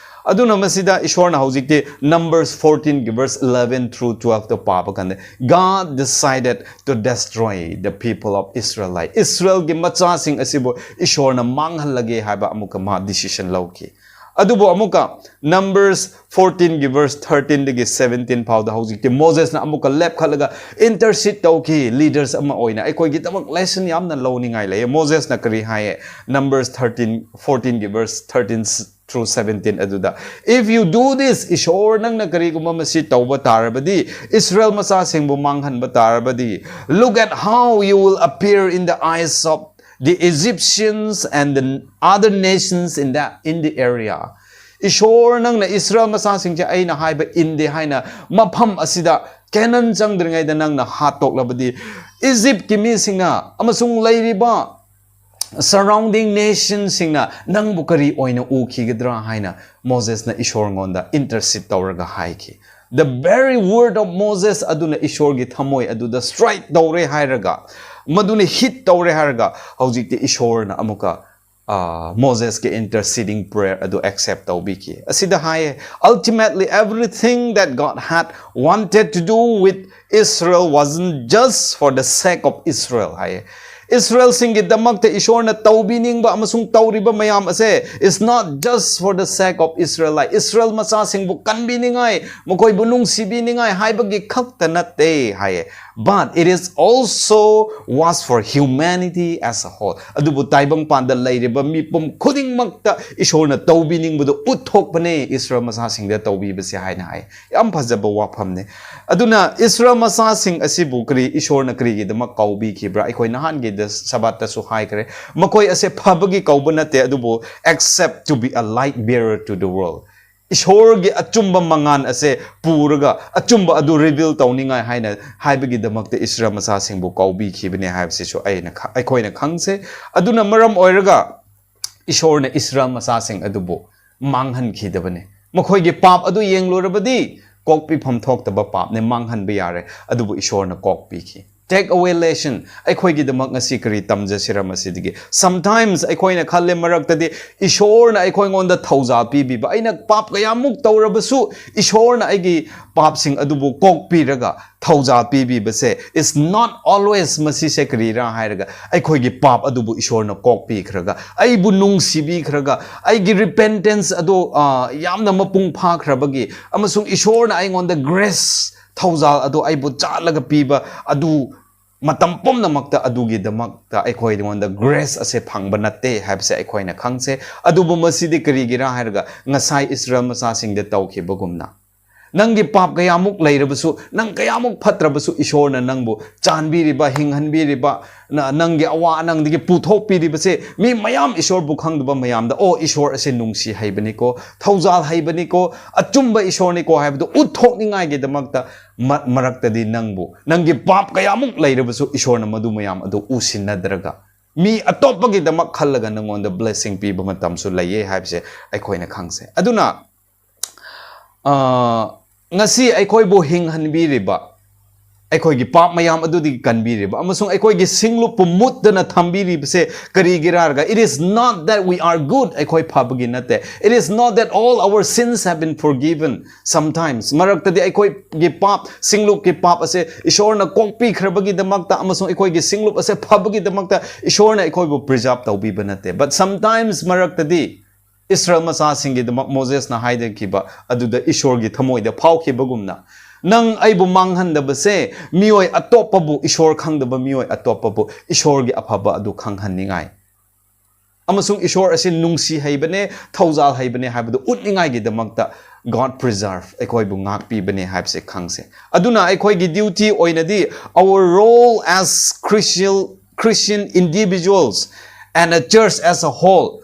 ꯑꯗꯨꯅ ꯃꯁꯤꯗ ꯏꯁꯣꯔꯅ ꯍꯧꯖꯤꯛꯇꯤ Numbers fourteen ꯒꯤ verse eleven through twelve ꯇ ꯄꯥꯕ ꯀꯥꯟꯗ, "God decided to destroy the people of Israelite." ꯏꯁꯔꯥꯌꯦꯜꯒꯤ ꯃꯆꯥꯁꯤꯡ ꯑꯁꯤꯕꯨ ꯏꯁꯣꯔꯅ ꯃꯥꯡꯍꯜꯂꯒꯦ ꯍꯥꯏꯕ ꯑꯃꯨꯛꯀ ꯃꯥ decision ꯂꯧꯈꯤ꯫ ꯑꯗꯨꯕꯨ ꯑꯃꯨꯛꯀ Numbers fourteen ꯒꯤ verse thirteen ꯗꯒꯤ seventeen ꯐꯥꯎꯗ ꯍꯧꯖꯤꯛꯇꯤ ꯃꯣꯖꯦꯁꯅ ꯑꯃꯨꯛꯀ ꯂꯦꯞꯈꯠꯂꯒ intercede ꯇꯧꯈꯤ꯫ Leaders ꯑꯃ ꯑꯣꯏꯅ ꯑꯩꯈꯣꯏꯒꯤꯗꯃꯛ lesson ꯌꯥꯝꯅ ꯂꯧꯅꯤꯡꯉꯥꯏ ꯂꯩꯌꯦ꯫ ꯃꯣꯖꯦꯁꯅ ꯀꯔꯤ ꯍꯥꯏꯌꯦ? Numbers thirteen, fourteen ꯒꯤ verse thirteen through seventeen ꯑꯗꯨꯗ, "If you do this, ꯏꯁꯣꯔ ꯅꯪꯅ ꯀꯔꯤꯒꯨꯝꯕ ꯃꯁꯤ ꯇꯧꯕ ꯇꯥꯔꯕꯗꯤ, ꯏꯁꯔꯥꯌꯦꯜ ꯃꯆꯥꯁꯤꯡꯕꯨ ꯃꯥꯡꯍꯟꯕ ꯇꯥꯔꯕꯗꯤ, look at how you will appear in the eyes of the Egyptians and the other nations in the, in the area." ꯏꯁꯣꯔ ꯅꯪꯅ ꯏꯁꯔꯥꯌꯦꯜ ꯃꯆꯥꯁꯤꯡꯁꯦ ꯑꯩꯅ ꯍꯥꯏꯕ ꯏꯟꯗꯦ ꯍꯥꯏꯅ ꯃꯐꯝ ꯑꯁꯤꯗ, ꯀꯦꯅꯥꯟ ꯆꯪꯗ꯭ꯔꯤꯉꯩꯗ ꯅꯪꯅ ꯍꯥꯠꯇꯣꯛꯂꯕꯗꯤ, ꯏꯖꯤꯞꯀꯤ ꯃꯤꯁꯤꯡꯅ ꯑꯃꯁꯨꯡ ꯂꯩꯔꯤꯕ surrounding nationꯁꯤꯡꯅ ꯅꯪꯕꯨ ꯀꯔꯤ ꯑꯣꯏꯅ ꯎꯈꯤꯒꯗ꯭ꯔꯥ ꯍꯥꯏꯅ ꯃꯣꯖꯦꯁꯅ ꯏꯁꯣꯔꯉꯣꯟꯗ intercede ꯇꯧꯔꯒ ꯍꯥꯏꯈꯤ꯫ The very word of Moses ꯑꯗꯨꯅ ꯏꯁꯣꯔꯒꯤ ꯊꯃꯣꯏ ꯑꯗꯨꯗ strike ꯇꯧꯔꯦ ꯍꯥꯏꯔꯒ, ꯃꯗꯨꯅ hit ꯇꯧꯔꯦ ꯍꯥꯏꯔꯒ, ꯍꯧꯖꯤꯛꯇꯤ ꯏꯁꯣꯔꯅ ꯑꯃꯨꯛꯀ, ꯑ, ꯃꯣꯖꯦꯁꯀꯤ interceding prayer ꯑꯗꯨ accept ꯇꯧꯕꯤꯈꯤ꯫ ꯑꯁꯤꯗ ꯍꯥꯏꯌꯦ, "Ultimately, everything that God had wanted to do with Israel wasn't just for the sake of Israel," ꯍꯥꯏꯌꯦ꯫ ꯏꯁꯔꯥꯌꯦꯜꯁꯤꯡꯒꯤꯗꯃꯛꯇ ꯏꯁꯣꯔꯅ ꯇꯧꯕꯤꯅꯤꯡꯕ ꯑꯃꯁꯨꯡ ꯇꯧꯔꯤꯕ ꯃꯌꯥꯝ ꯑꯁꯦ is not just for the sake of Israelite, ꯏꯁꯔꯥꯌꯦꯜ ꯃꯆꯥꯁꯤꯡꯕꯨ ꯀꯟꯕꯤꯅꯤꯡꯉꯥꯏ, ꯃꯈꯣꯏꯕꯨ ꯅꯨꯡꯁꯤꯕꯤꯅꯤꯡꯉꯥꯏ ꯍꯥꯏꯕꯒꯤ ꯈꯛꯇ ꯅꯠꯇꯦ ꯍꯥꯏꯌꯦ, "but it is also was for humanity as a whole." ꯑꯗꯨꯕꯨ ꯇꯥꯏꯕꯪꯄꯥꯟꯗ ꯂꯩꯔꯤꯕ ꯃꯤꯄꯨꯝ ꯈꯨꯗꯤꯡꯃꯛꯇ ꯏꯁꯣꯔꯅ ꯇꯧꯕꯤꯅꯤꯡꯕꯗꯨ ꯎꯠꯊꯣꯛꯄꯅꯦ ꯏꯁꯔꯥꯌꯦꯜ ꯃꯆꯥꯁꯤꯡꯗ ꯇꯧꯕꯤꯕꯁꯦ ꯍꯥꯏꯅ ꯍꯥꯏ꯫ ꯌꯥꯝ ꯐꯖꯕ ꯋꯥꯐꯝꯅꯤ꯫ ꯑꯗꯨꯅ ꯏꯁꯔꯥꯌꯦꯜ ꯃꯆꯥꯁꯤꯡ ꯑꯁꯤꯕꯨ ꯀꯔꯤ ꯏꯁꯣꯔꯅ ꯀꯔꯤꯒꯤꯗꯃꯛ ꯀꯧꯕꯤꯈꯤꯕ꯭ꯔꯥ? ꯑꯩꯈꯣꯏ ꯅꯍꯥꯟꯒꯤꯗ ꯁꯕꯥꯠꯇꯁꯨ ꯍꯥꯏꯈ꯭ꯔꯦ, ꯃꯈꯣꯏ ꯑꯁꯦ ꯐꯕꯒꯤ ꯀꯧꯕ ꯅꯠꯇꯦ, ꯑꯗꯨꯕꯨ except to be a light bearer to the world, ꯏꯁꯣꯔꯒꯤ ꯑꯆꯨꯝꯕ ꯃꯉꯥꯜ ꯑꯁꯦ ꯄꯨꯔꯒ ꯑꯆꯨꯝꯕ ꯑꯗꯨ reveal ꯇꯧꯅꯤꯡꯉꯥꯏ ꯍꯥꯏꯅ ꯍꯥꯏꯕꯒꯤꯗꯃꯛꯇ ꯏꯁꯔꯥꯌꯦꯜ ꯃꯆꯥꯁꯤꯡꯕꯨ ꯀꯧꯕꯤꯈꯤꯕꯅꯦ ꯍꯥꯏꯕꯁꯤꯁꯨ ꯑꯩꯅ ꯈ-, ꯑꯩꯈꯣꯏꯅ ꯈꯪꯁꯦ꯫ ꯑꯗꯨꯅ ꯃꯔꯝ ꯑꯣꯏꯔꯒ ꯏꯁꯣꯔꯅ ꯏꯁꯔꯥꯌꯦꯜ ꯃꯆꯥꯁꯤꯡ ꯑꯗꯨꯕꯨ ꯃꯥꯡꯍꯟꯈꯤꯗꯕꯅꯤ꯫ ꯃꯈꯣꯏꯒꯤ ꯄꯥꯞ ꯑꯗꯨ ꯌꯦꯡꯂꯨꯔꯕꯗꯤ ꯀꯣꯛꯄꯤꯐꯝ ꯊꯣꯛꯇꯕ ꯄꯥꯞꯅꯦ, ꯃꯥꯡꯍꯟꯕ ꯌꯥꯔꯦ, ꯑꯗꯨꯕꯨ ꯏꯁꯣꯔꯅ ꯀꯣꯛꯄꯤꯈꯤ꯫ Take away lesson. ꯑꯩꯈꯣꯏꯒꯤꯗꯃꯛ ꯉꯁꯤ ꯀꯔꯤ ꯇꯝꯖꯁꯤꯔ ꯃꯁꯤꯗꯒꯤ? Sometimes ꯑꯩꯈꯣꯏꯅ ꯈꯜꯂꯦ ꯃꯔꯛꯇꯗꯤ, ꯏꯁꯣꯔꯅ ꯑꯩꯈꯣꯏꯉꯣꯟꯗ ꯊꯧꯖꯥꯜ ꯄꯤꯕꯤꯕ, ꯑꯩꯅ ꯄꯥꯞ ꯀꯌꯥꯃꯨꯛ ꯇꯧꯔꯕꯁꯨ, ꯏꯁꯣꯔꯅ ꯑꯩꯒꯤ ꯄꯥꯞꯁꯤꯡ ꯑꯗꯨꯕꯨ ꯀꯣꯛꯄꯤꯔꯒ ꯊꯧꯖꯥꯜ ꯄꯤꯕꯤꯕꯁꯦ is not always, ꯃꯁꯤꯁꯦ ꯀꯔꯤꯔꯥ ꯍꯥꯏꯔꯒ, ꯑꯩꯈꯣꯏꯒꯤ ꯄꯥꯞ ꯑꯗꯨꯕꯨ ꯏꯁꯣꯔꯅ ꯀꯣꯛꯄꯤꯈ꯭ꯔꯒ ꯑꯩꯕꯨ ꯅꯨꯡꯁꯤꯕꯤꯈ꯭ꯔꯒ ꯑꯩꯒꯤ repentance ꯑꯗꯨ, ꯑ, ꯌꯥꯝꯅ ꯃꯄꯨꯡ ꯐꯥꯈ꯭ꯔꯕꯒꯤ ꯑꯃꯁꯨꯡ ꯏꯁꯣꯔꯅ ꯑꯩꯉꯣꯟꯗ grace, ꯊꯧꯖꯥꯜ ꯑꯗꯨ ꯑꯩꯕꯨ ꯆꯥꯜꯂꯒ ꯄꯤꯕ ꯑꯗꯨ ꯃꯇꯝ ꯄꯨꯝꯅꯃꯛꯇ ꯑꯗꯨꯒꯤꯗꯃꯛꯇ ꯑꯩꯈꯣꯏꯉꯣꯟꯗ grace ꯑꯁꯦ ꯐꯪꯕ ꯅꯠꯇꯦ ꯍꯥꯏꯕꯁꯦ ꯑꯩꯈꯣꯏꯅ ꯈꯪꯁꯦ꯫ ꯑꯗꯨꯕꯨ ꯃꯁꯤꯗꯤ ꯀꯔꯤꯒꯤꯔꯥ ꯍꯥꯏꯔꯒ, ꯉꯁꯥꯏ ꯏꯁꯔꯥꯌꯦꯜ ꯃꯆꯥꯁꯤꯡꯗ ꯇꯧꯈꯤꯕꯒꯨꯝꯅ, ꯅꯪꯒꯤ ꯄꯥꯞ ꯀꯌꯥꯃꯨꯛ ꯂꯩꯔꯕꯁꯨ, ꯅꯪ ꯀꯌꯥꯃꯨꯛ ꯐꯠꯇ꯭ꯔꯕꯁꯨ, ꯏꯁꯣꯔꯅ ꯅꯪꯕꯨ ꯆꯥꯟꯕꯤꯔꯤꯕ, ꯍꯤꯡꯍꯟꯕꯤꯔꯤꯕ, ꯅ-, ꯅꯪꯒꯤ ꯑꯋꯥ ꯑꯅꯪꯗꯒꯤ ꯄꯨꯊꯣꯛꯄꯤꯔꯤꯕꯁꯦ ꯃꯤ ꯃꯌꯥꯝ, ꯏꯁꯣꯔꯕꯨ ꯈꯪꯗꯕ ꯃꯌꯥꯝꯗ, "ꯑꯣ, ꯏꯁꯣꯔ ꯑꯁꯦ ꯅꯨꯡꯁꯤ ꯍꯩꯕꯅꯤꯀꯣ, ꯊꯧꯖꯥꯜ ꯍꯩꯕꯅꯤꯀꯣ, ꯑꯆꯨꯝꯕ ꯏꯁꯣꯔꯅꯤꯀꯣ" ꯍꯥꯏꯕꯗꯨ ꯎꯠꯊꯣꯛꯅꯤꯡꯉꯥꯏꯒꯤꯗꯃꯛꯇ ꯃ-, ꯃꯔꯛꯇꯗꯤ ꯅꯪꯕꯨ, ꯅꯪꯒꯤ ꯄꯥꯞ ꯀꯌꯥꯃꯨꯛ ꯂꯩꯔꯕꯁꯨ, ꯏꯁꯣꯔꯅ ꯃꯗꯨ ꯃꯌꯥꯝ ꯑꯗꯨ ꯎꯁꯤꯟꯅꯗ꯭ꯔꯒ ꯃꯤ ꯑꯇꯣꯞꯄꯒꯤꯗꯃꯛ ꯈꯜꯂꯒ ꯅꯪꯉꯣꯟꯗ blessing ꯄꯤꯕ ꯃꯇꯝꯁꯨ ꯂꯩꯌꯦ ꯍꯥꯏꯕꯁꯦ ꯑꯩꯈꯣꯏꯅ ꯈꯪꯁꯦ꯫ ꯑꯗꯨꯅ, ꯑ, ꯉꯁꯤ ꯑꯩꯈꯣꯏꯕꯨ ꯍꯤꯡꯍꯟꯕꯤꯔꯤꯕ, ꯑꯩꯈꯣꯏꯒꯤ ꯄꯥꯞ ꯃꯌꯥꯝ ꯑꯗꯨꯗꯒꯤ ꯀꯟꯕꯤꯔꯤꯕ ꯑꯃꯁꯨꯡ ꯑꯩꯈꯣꯏꯒꯤ ꯁꯤꯡꯂꯨꯞꯄꯨ ꯃꯨꯠꯇꯅ ꯊꯝꯕꯤꯔꯤꯕꯁꯦ ꯀꯔꯤꯒꯤꯔꯥ ꯍꯥꯏꯔꯒ, it is not that we are good, ꯑꯩꯈꯣꯏ ꯐꯕꯒꯤ ꯅꯠꯇꯦ꯫ It is not that all our sins have been forgiven. Sometimes, ꯃꯔꯛꯇꯗꯤ ꯑꯩꯈꯣꯏꯒꯤ ꯄꯥꯞ, ꯁꯤꯡꯂꯨꯞꯀꯤ ꯄꯥꯞ ꯑꯁꯦ ꯏꯁꯣꯔꯅ ꯀꯣꯛꯄꯤꯈ꯭ꯔꯕꯒꯤꯗꯃꯛꯇ ꯑꯃꯁꯨꯡ ꯑꯩꯈꯣꯏꯒꯤ ꯁꯤꯡꯂꯨꯞ ꯑꯁꯦ ꯐꯕꯒꯤꯗꯃꯛꯇ ꯏꯁꯣꯔꯅ ꯑꯩꯈꯣꯏꯕꯨ preserve ꯇꯧꯕꯤꯕ ꯅꯠꯇꯦ꯫ But sometimes, ꯃꯔꯛꯇꯗꯤ ꯏꯁꯔꯥꯌꯦꯜ ꯃꯆꯥꯁꯤꯡꯒꯤꯗꯃꯛ ꯃꯣꯁꯦꯁꯅ ꯍꯥꯏꯖꯈꯤꯕ ꯑꯗꯨꯗ ꯏꯁꯣꯔꯒꯤ ꯊꯃꯣꯏꯗ ꯐꯥꯎꯈꯤꯕꯒꯨꯝꯅ, "ꯅꯪ ꯑꯩꯕꯨ ꯃꯥꯡꯍꯟꯗꯕꯁꯦ ꯃꯤꯑꯣꯏ ꯑꯇꯣꯞꯄꯕꯨ, ꯏꯁꯣꯔ ꯈꯪꯗꯕ ꯃꯤꯑꯣꯏ ꯑꯇꯣꯞꯄꯕꯨ ꯏꯁꯣꯔꯒꯤ ꯑꯐꯕ ꯑꯗꯨ ꯈꯪꯍꯟꯅꯤꯡꯉꯥꯏ ꯑꯃꯁꯨꯡ ꯏꯁꯣꯔ ꯑꯁꯤ ꯅꯨꯡꯁꯤ ꯍꯩꯕꯅꯦ, ꯊꯧꯖꯥꯜ ꯍꯩꯕꯅꯦ ꯍꯥꯏꯕꯗꯨ ꯎꯠꯅꯤꯡꯉꯥꯏꯒꯤꯗꯃꯛꯇ God preserve, ꯑꯩꯈꯣꯏꯕꯨ ꯉꯥꯛꯄꯤꯕꯅꯦ" ꯍꯥꯏꯕꯁꯦ ꯈꯪꯁꯦ꯫ ꯑꯗꯨꯅ ꯑꯩꯈꯣꯏꯒꯤ duty ꯑꯣꯏꯅꯗꯤ, our role as Christian, Christian individuals and a church as a whole,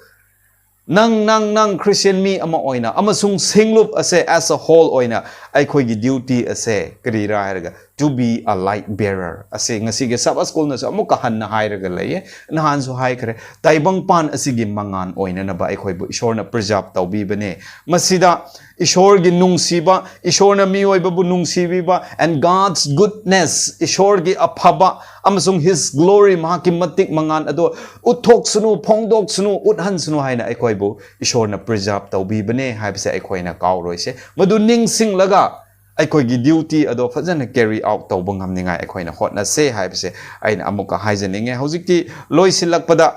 ꯅꯪ, ꯅꯪ, ꯅꯪ Christian ꯃꯤ ꯑꯃ ꯑꯣꯏꯅ ꯑꯃꯁꯨꯡ ꯁꯤꯡꯂꯨꯞ ꯑꯁꯦ as a whole ꯑꯣꯏꯅ ꯑꯩꯈꯣꯏꯒꯤ duty ꯑꯁꯦ ꯀꯔꯤꯔꯥ ꯍꯥꯏꯔꯒ, to be a light bearer ꯑꯁꯤ ꯉꯁꯤꯒꯤ Sabbath Schoolꯅꯁꯨ ꯑꯃꯨꯛꯀ ꯍꯟꯅ ꯍꯥꯏꯔꯒ ꯂꯩꯌꯦ꯫ ꯅꯍꯥꯟꯁꯨ ꯍꯥꯏꯈ꯭ꯔꯦ, ꯇꯥꯏꯕꯪꯄꯥꯟ ꯑꯁꯤꯒꯤ ꯃꯉꯥꯜ ꯑꯣꯏꯅꯅꯕ ꯑꯩꯈꯣꯏꯕꯨ ꯏꯁꯣꯔꯅ preserve ꯇꯧꯕꯤꯕꯅꯦ꯫ ꯃꯁꯤꯗ ꯏꯁꯣꯔꯒꯤ ꯅꯨꯡꯁꯤꯕ, ꯏꯁꯣꯔꯅ ꯃꯤꯑꯣꯏꯕꯕꯨ ꯅꯨꯡꯁꯤꯕꯤꯕ, and God's goodness, ꯏꯁꯣꯔꯒꯤ ꯑꯐꯕ ꯑꯃꯁꯨꯡ His glory, ꯃꯍꯥꯛꯀꯤ ꯃꯇꯤꯛ ꯃꯉꯥꯜ ꯑꯗꯣ ꯎꯠꯊꯣꯛꯁꯅꯨ, ꯐꯣꯡꯗꯣꯛꯁꯅꯨ, ꯎꯠꯍꯟꯁꯅꯨ ꯍꯥꯏꯅ ꯑꯩꯈꯣꯏꯕꯨ ꯏꯁꯣꯔꯅ preserve ꯇꯧꯕꯤꯕꯅꯦ ꯍꯥꯏꯕꯁꯦ ꯑꯩꯈꯣꯏꯅ ꯀꯥꯎꯔꯣꯏꯁꯦ꯫ ꯃꯗꯨ ꯅꯤꯡꯁꯤꯡꯂꯒ ꯑꯩꯈꯣꯏꯒꯤ duty ꯑꯗꯣ ꯐꯖꯅ carry out ꯇꯧꯕ ꯉꯝꯅꯤꯡꯉꯥꯏ ꯑꯩꯈꯣꯏꯅ ꯍꯣꯠꯅꯁꯦ ꯍꯥꯏꯕꯁꯦ ꯑꯩꯅ ꯑꯃꯨꯛꯀ ꯍꯥꯏꯖꯅꯤꯡꯉꯦ꯫ ꯍꯧꯖꯤꯛꯇꯤ ꯂꯣꯏꯁꯤꯜꯂꯛꯄꯗ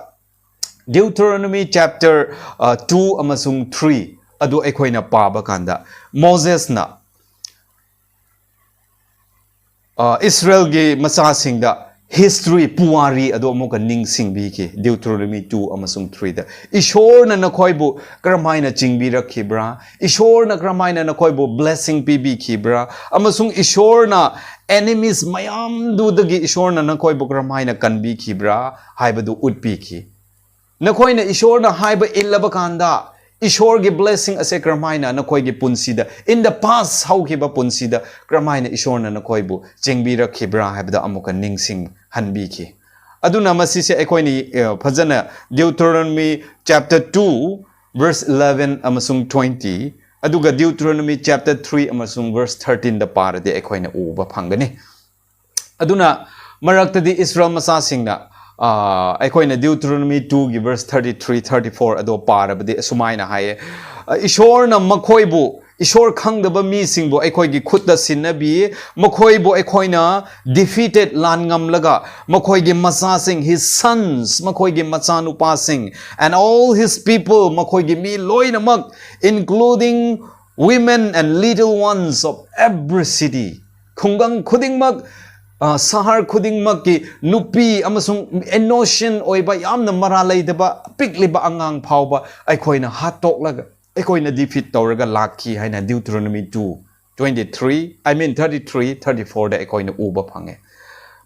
Deuteronomy chapter, ꯑ, two ꯑꯃꯁꯨꯡ three ꯑꯗꯨ ꯑꯩꯈꯣꯏꯅ ꯄꯥꯕ ꯀꯥꯟꯗ, ꯃꯣꯁꯦꯁꯅ, ꯑ, ꯏꯁꯔꯥꯌꯦꯜꯒꯤ ꯃꯆꯥꯁꯤꯡꯗ history, ꯄꯨꯋꯥꯔꯤ ꯑꯗꯨ ꯑꯃꯨꯛꯀ ꯅꯤꯡꯁꯤꯡꯕꯤꯈꯤ꯫ Deuteronomy two ꯑꯃꯁꯨꯡ threeꯗ ꯏꯁꯣꯔꯅ ꯅꯈꯣꯏꯕꯨ ꯀꯔꯝꯍꯥꯏꯅ ꯆꯤꯡꯕꯤꯔꯛꯈꯤꯕ꯭ꯔꯥ, ꯏꯁꯣꯔꯅ ꯀꯔꯝꯍꯥꯏꯅ ꯅꯈꯣꯏꯕꯨ blessing ꯄꯤꯕꯤꯈꯤꯕ꯭ꯔꯥ, ꯑꯃꯁꯨꯡ ꯏꯁꯣꯔꯅ enemies ꯃꯌꯥꯝꯗꯨꯗꯒꯤ ꯏꯁꯣꯔꯅ ꯅꯈꯣꯏꯕꯨ ꯀꯔꯝꯍꯥꯏꯅ ꯀꯟꯕꯤꯈꯤꯕ꯭ꯔꯥ ꯍꯥꯏꯕꯗꯨ ꯎꯠꯄꯤꯈꯤ꯫ ꯅꯈꯣꯏꯅ ꯏꯁꯣꯔꯅ ꯍꯥꯏꯕ ꯏꯜꯂꯕ ꯀꯥꯟꯗ, ꯏꯁꯣꯔꯒꯤ blessing ꯑꯁꯦ ꯀꯔꯝꯍꯥꯏꯅ ꯅꯈꯣꯏꯒꯤ ꯄꯨꯟꯁꯤꯗ, in the past, ꯍꯧꯈꯤꯕ ꯄꯨꯟꯁꯤꯗ ꯀꯔꯝꯍꯥꯏꯅ ꯏꯁꯣꯔꯅ ꯅꯈꯣꯏꯕꯨ ꯆꯦꯡꯕꯤꯔꯛꯈꯤꯕ꯭ꯔꯥ ꯍꯥꯏꯕꯗ ꯑꯃꯨꯛꯀ ꯅꯤꯡꯁꯤꯡꯍꯟꯕꯤꯈꯤ꯫ ꯑꯗꯨꯅ ꯃꯁꯤꯁꯦ ꯑꯩꯈꯣꯏꯅ, ꯑ, ꯐꯖꯅ Deuteronomy chapter two verse eleven ꯑꯃꯁꯨꯡ twenty, ꯑꯗꯨꯒ Deuteronomy chapter three ꯑꯃꯁꯨꯡ verse thirteenꯗ ꯄꯥꯔꯗꯤ ꯑꯩꯈꯣꯏꯅ ꯎꯕ ꯐꯪꯒꯅꯤ꯫ ꯑꯗꯨꯅ ꯃꯔꯛꯇꯗꯤ ꯏꯁꯔꯥꯌꯦꯜ ꯃꯆꯥꯁꯤꯡꯅ, ꯑ, ꯑꯩꯈꯣꯏꯅ Deuteronomy twoꯒꯤ verse thirty three, thirty four ꯑꯗꯣ ꯄꯥꯔꯕꯗꯤ ꯑꯁꯨꯃꯥꯏꯅ ꯍꯥꯏꯌꯦ, ꯑ, ꯏꯁꯣꯔꯅ ꯃꯈꯣꯏꯕꯨ, ꯏꯁꯣꯔ ꯈꯪꯗꯕ ꯃꯤꯁꯤꯡꯕꯨ ꯑꯩꯈꯣꯏꯒꯤ ꯈꯨꯠꯇ ꯁꯤꯟꯅꯕꯤ, ꯃꯈꯣꯏꯕꯨ ꯑꯩꯈꯣꯏꯅ defeated, ꯂꯥꯟ ꯉꯝꯂꯒ, ꯃꯈꯣꯏꯒꯤ ꯃꯆꯥꯁꯤꯡ, his sons, ꯃꯈꯣꯏꯒꯤ ꯃꯆꯥꯅꯨꯄꯥꯁꯤꯡ, and all his people, ꯃꯈꯣꯏꯒꯤ ꯃꯤ ꯂꯣꯏꯅꯃꯛ, including women and little ones of every city, ꯈꯨꯡꯒꯪ ꯈꯨꯗꯤꯡꯃꯛ, ꯑ, ꯁꯍꯔ ꯈꯨꯗꯤꯡꯃꯛꯀꯤ ꯅꯨꯄꯤ ꯑꯃꯁꯨꯡ innocent ꯑꯣꯏꯕ, ꯌꯥꯝꯅ ꯃꯔꯥ ꯂꯩꯗꯕ ꯄꯤꯛꯂꯤꯕ ꯑꯉꯥꯡ ꯐꯥꯎꯕ ꯑꯩꯈꯣꯏꯅ ꯍꯥꯠꯇꯣꯛꯂꯒ, ꯑꯩꯈꯣꯏꯅ defeat ꯇꯧꯔꯒ ꯂꯥꯛꯈꯤ ꯍꯥꯏꯅ Deuteronomy two twenty three, I mean thirty three, thirty fourꯗ ꯑꯩꯈꯣꯏꯅ ꯎꯕ ꯐꯪꯉꯦ꯫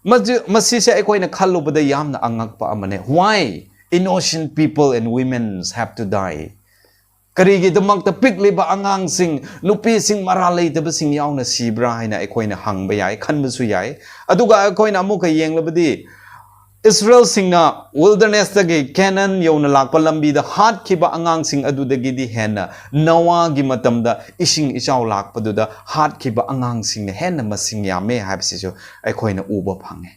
ꯃꯁꯤ-, ꯃꯁꯤꯁꯦ ꯑꯩꯈꯣꯏꯅ ꯈꯜꯂꯨꯕꯗ ꯌꯥꯝꯅ ꯑꯉꯛꯄ ꯑꯃꯅꯦ꯫ Why innocent people and women have to die? ꯀꯔꯤꯒꯤꯗꯃꯛꯇ ꯄꯤꯛꯂꯤꯕ ꯑꯉꯥꯡꯁꯤꯡ, ꯅꯨꯄꯤꯁꯤꯡ, ꯃꯔꯥꯜ ꯂꯩꯇꯕꯁꯤꯡ ꯌꯥꯎꯅ ꯁꯤꯕ꯭ꯔꯥ ꯍꯥꯏꯅ ꯑꯩꯈꯣꯏꯅ ꯍꯪꯕ ꯌꯥꯏ, ꯈꯟꯕꯁꯨ ꯌꯥꯏ꯫ ꯑꯗꯨꯒ ꯑꯩꯈꯣꯏꯅ ꯑꯃꯨꯛꯀ ꯌꯦꯡꯂꯕꯗꯤ, ꯏꯁꯔꯥꯌꯦꯜꯁꯤꯡꯅ ꯋꯤꯜꯗꯔꯅꯦꯁꯇꯒꯤ ꯀꯦꯅꯥꯟ ꯌꯧꯅ ꯂꯥꯛꯄ ꯂꯝꯕꯤꯗ ꯍꯥꯠꯈꯤꯕ ꯑꯉꯥꯡꯁꯤꯡ ꯑꯗꯨꯗꯒꯤꯗꯤ ꯍꯦꯟꯅ ꯅꯣꯋꯥꯒꯤ ꯃꯇꯝꯗ ꯏꯁꯤꯡ ꯏꯆꯥꯎ ꯂꯥꯛꯄꯗꯨꯗ ꯍꯥꯠꯈꯤꯕ ꯑꯉꯥꯡꯁꯤꯡꯅ ꯍꯦꯟꯅ ꯃꯁꯤꯡ ꯌꯥꯝꯃꯦ ꯍꯥꯏꯕꯁꯤꯁꯨ ꯑꯩꯈꯣꯏꯅ ꯎꯕ ꯐꯪꯉꯦ꯫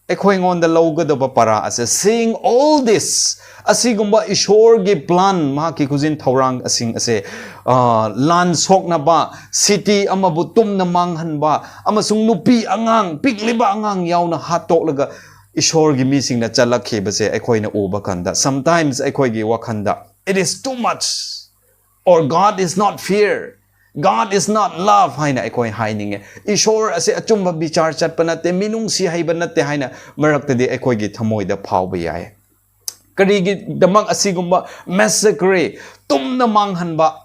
ꯑꯩꯈꯣꯏꯉꯣꯟꯗ ꯂꯧꯒꯗꯕ ꯄꯔꯥ ꯑꯁꯦ, seeing all this, ꯑꯁꯤꯒꯨꯝꯕ ꯏꯁꯣꯔꯒꯤ plan, ꯃꯍꯥꯛꯀꯤ ꯈꯨꯖꯤꯟ ꯊꯧꯔꯥꯡꯁꯤꯡ ꯑꯁꯦ, ꯑ, ꯂꯥꯟ ꯁꯣꯛꯅꯕ, ꯁꯤꯇꯤ ꯑꯃꯕꯨ ꯇꯨꯝꯅ ꯃꯥꯡꯍꯟꯕ, ꯑꯃꯁꯨꯡ ꯅꯨꯄꯤ ꯑꯉꯥꯡ, ꯄꯤꯛꯂꯤꯕ ꯑꯉꯥꯡ ꯌꯥꯎꯅ ꯍꯥꯠꯇꯣꯛꯂꯒ ꯏꯁꯣꯔꯒꯤ ꯃꯤꯁꯤꯡꯅ ꯆꯠꯂꯛꯈꯤꯕꯁꯦ ꯑꯩꯈꯣꯏꯅ ꯎꯕ ꯀꯥꯟꯗ, sometimes ꯑꯩꯈꯣꯏꯒꯤ ꯋꯥꯈꯜꯗ, "It is too much," or "God is not fair, God is not love" ꯍꯥꯏꯅ ꯑꯩꯈꯣꯏ ꯍꯥꯏꯅꯤꯡꯉꯦ꯫ ꯏꯁꯣꯔ ꯑꯁꯦ ꯑꯆꯨꯝꯕ ꯕꯤꯆꯥꯔ ꯆꯠꯄ ꯅꯠꯇꯦ, ꯃꯤꯅꯨꯡꯁꯤ ꯍꯩꯕ ꯅꯠꯇꯦ ꯍꯥꯏꯅ ꯃꯔꯛꯇꯗꯤ ꯑꯩꯈꯣꯏꯒꯤ ꯊꯃꯣꯏꯗ ꯐꯥꯎꯕ ꯌꯥꯏ꯫ ꯀꯔꯤꯒꯤꯗꯃꯛ ꯑꯁꯤꯒꯨꯝꯕ massacre, ꯇꯨꯝꯅ ꯃꯥꯡꯍꯟꯕ,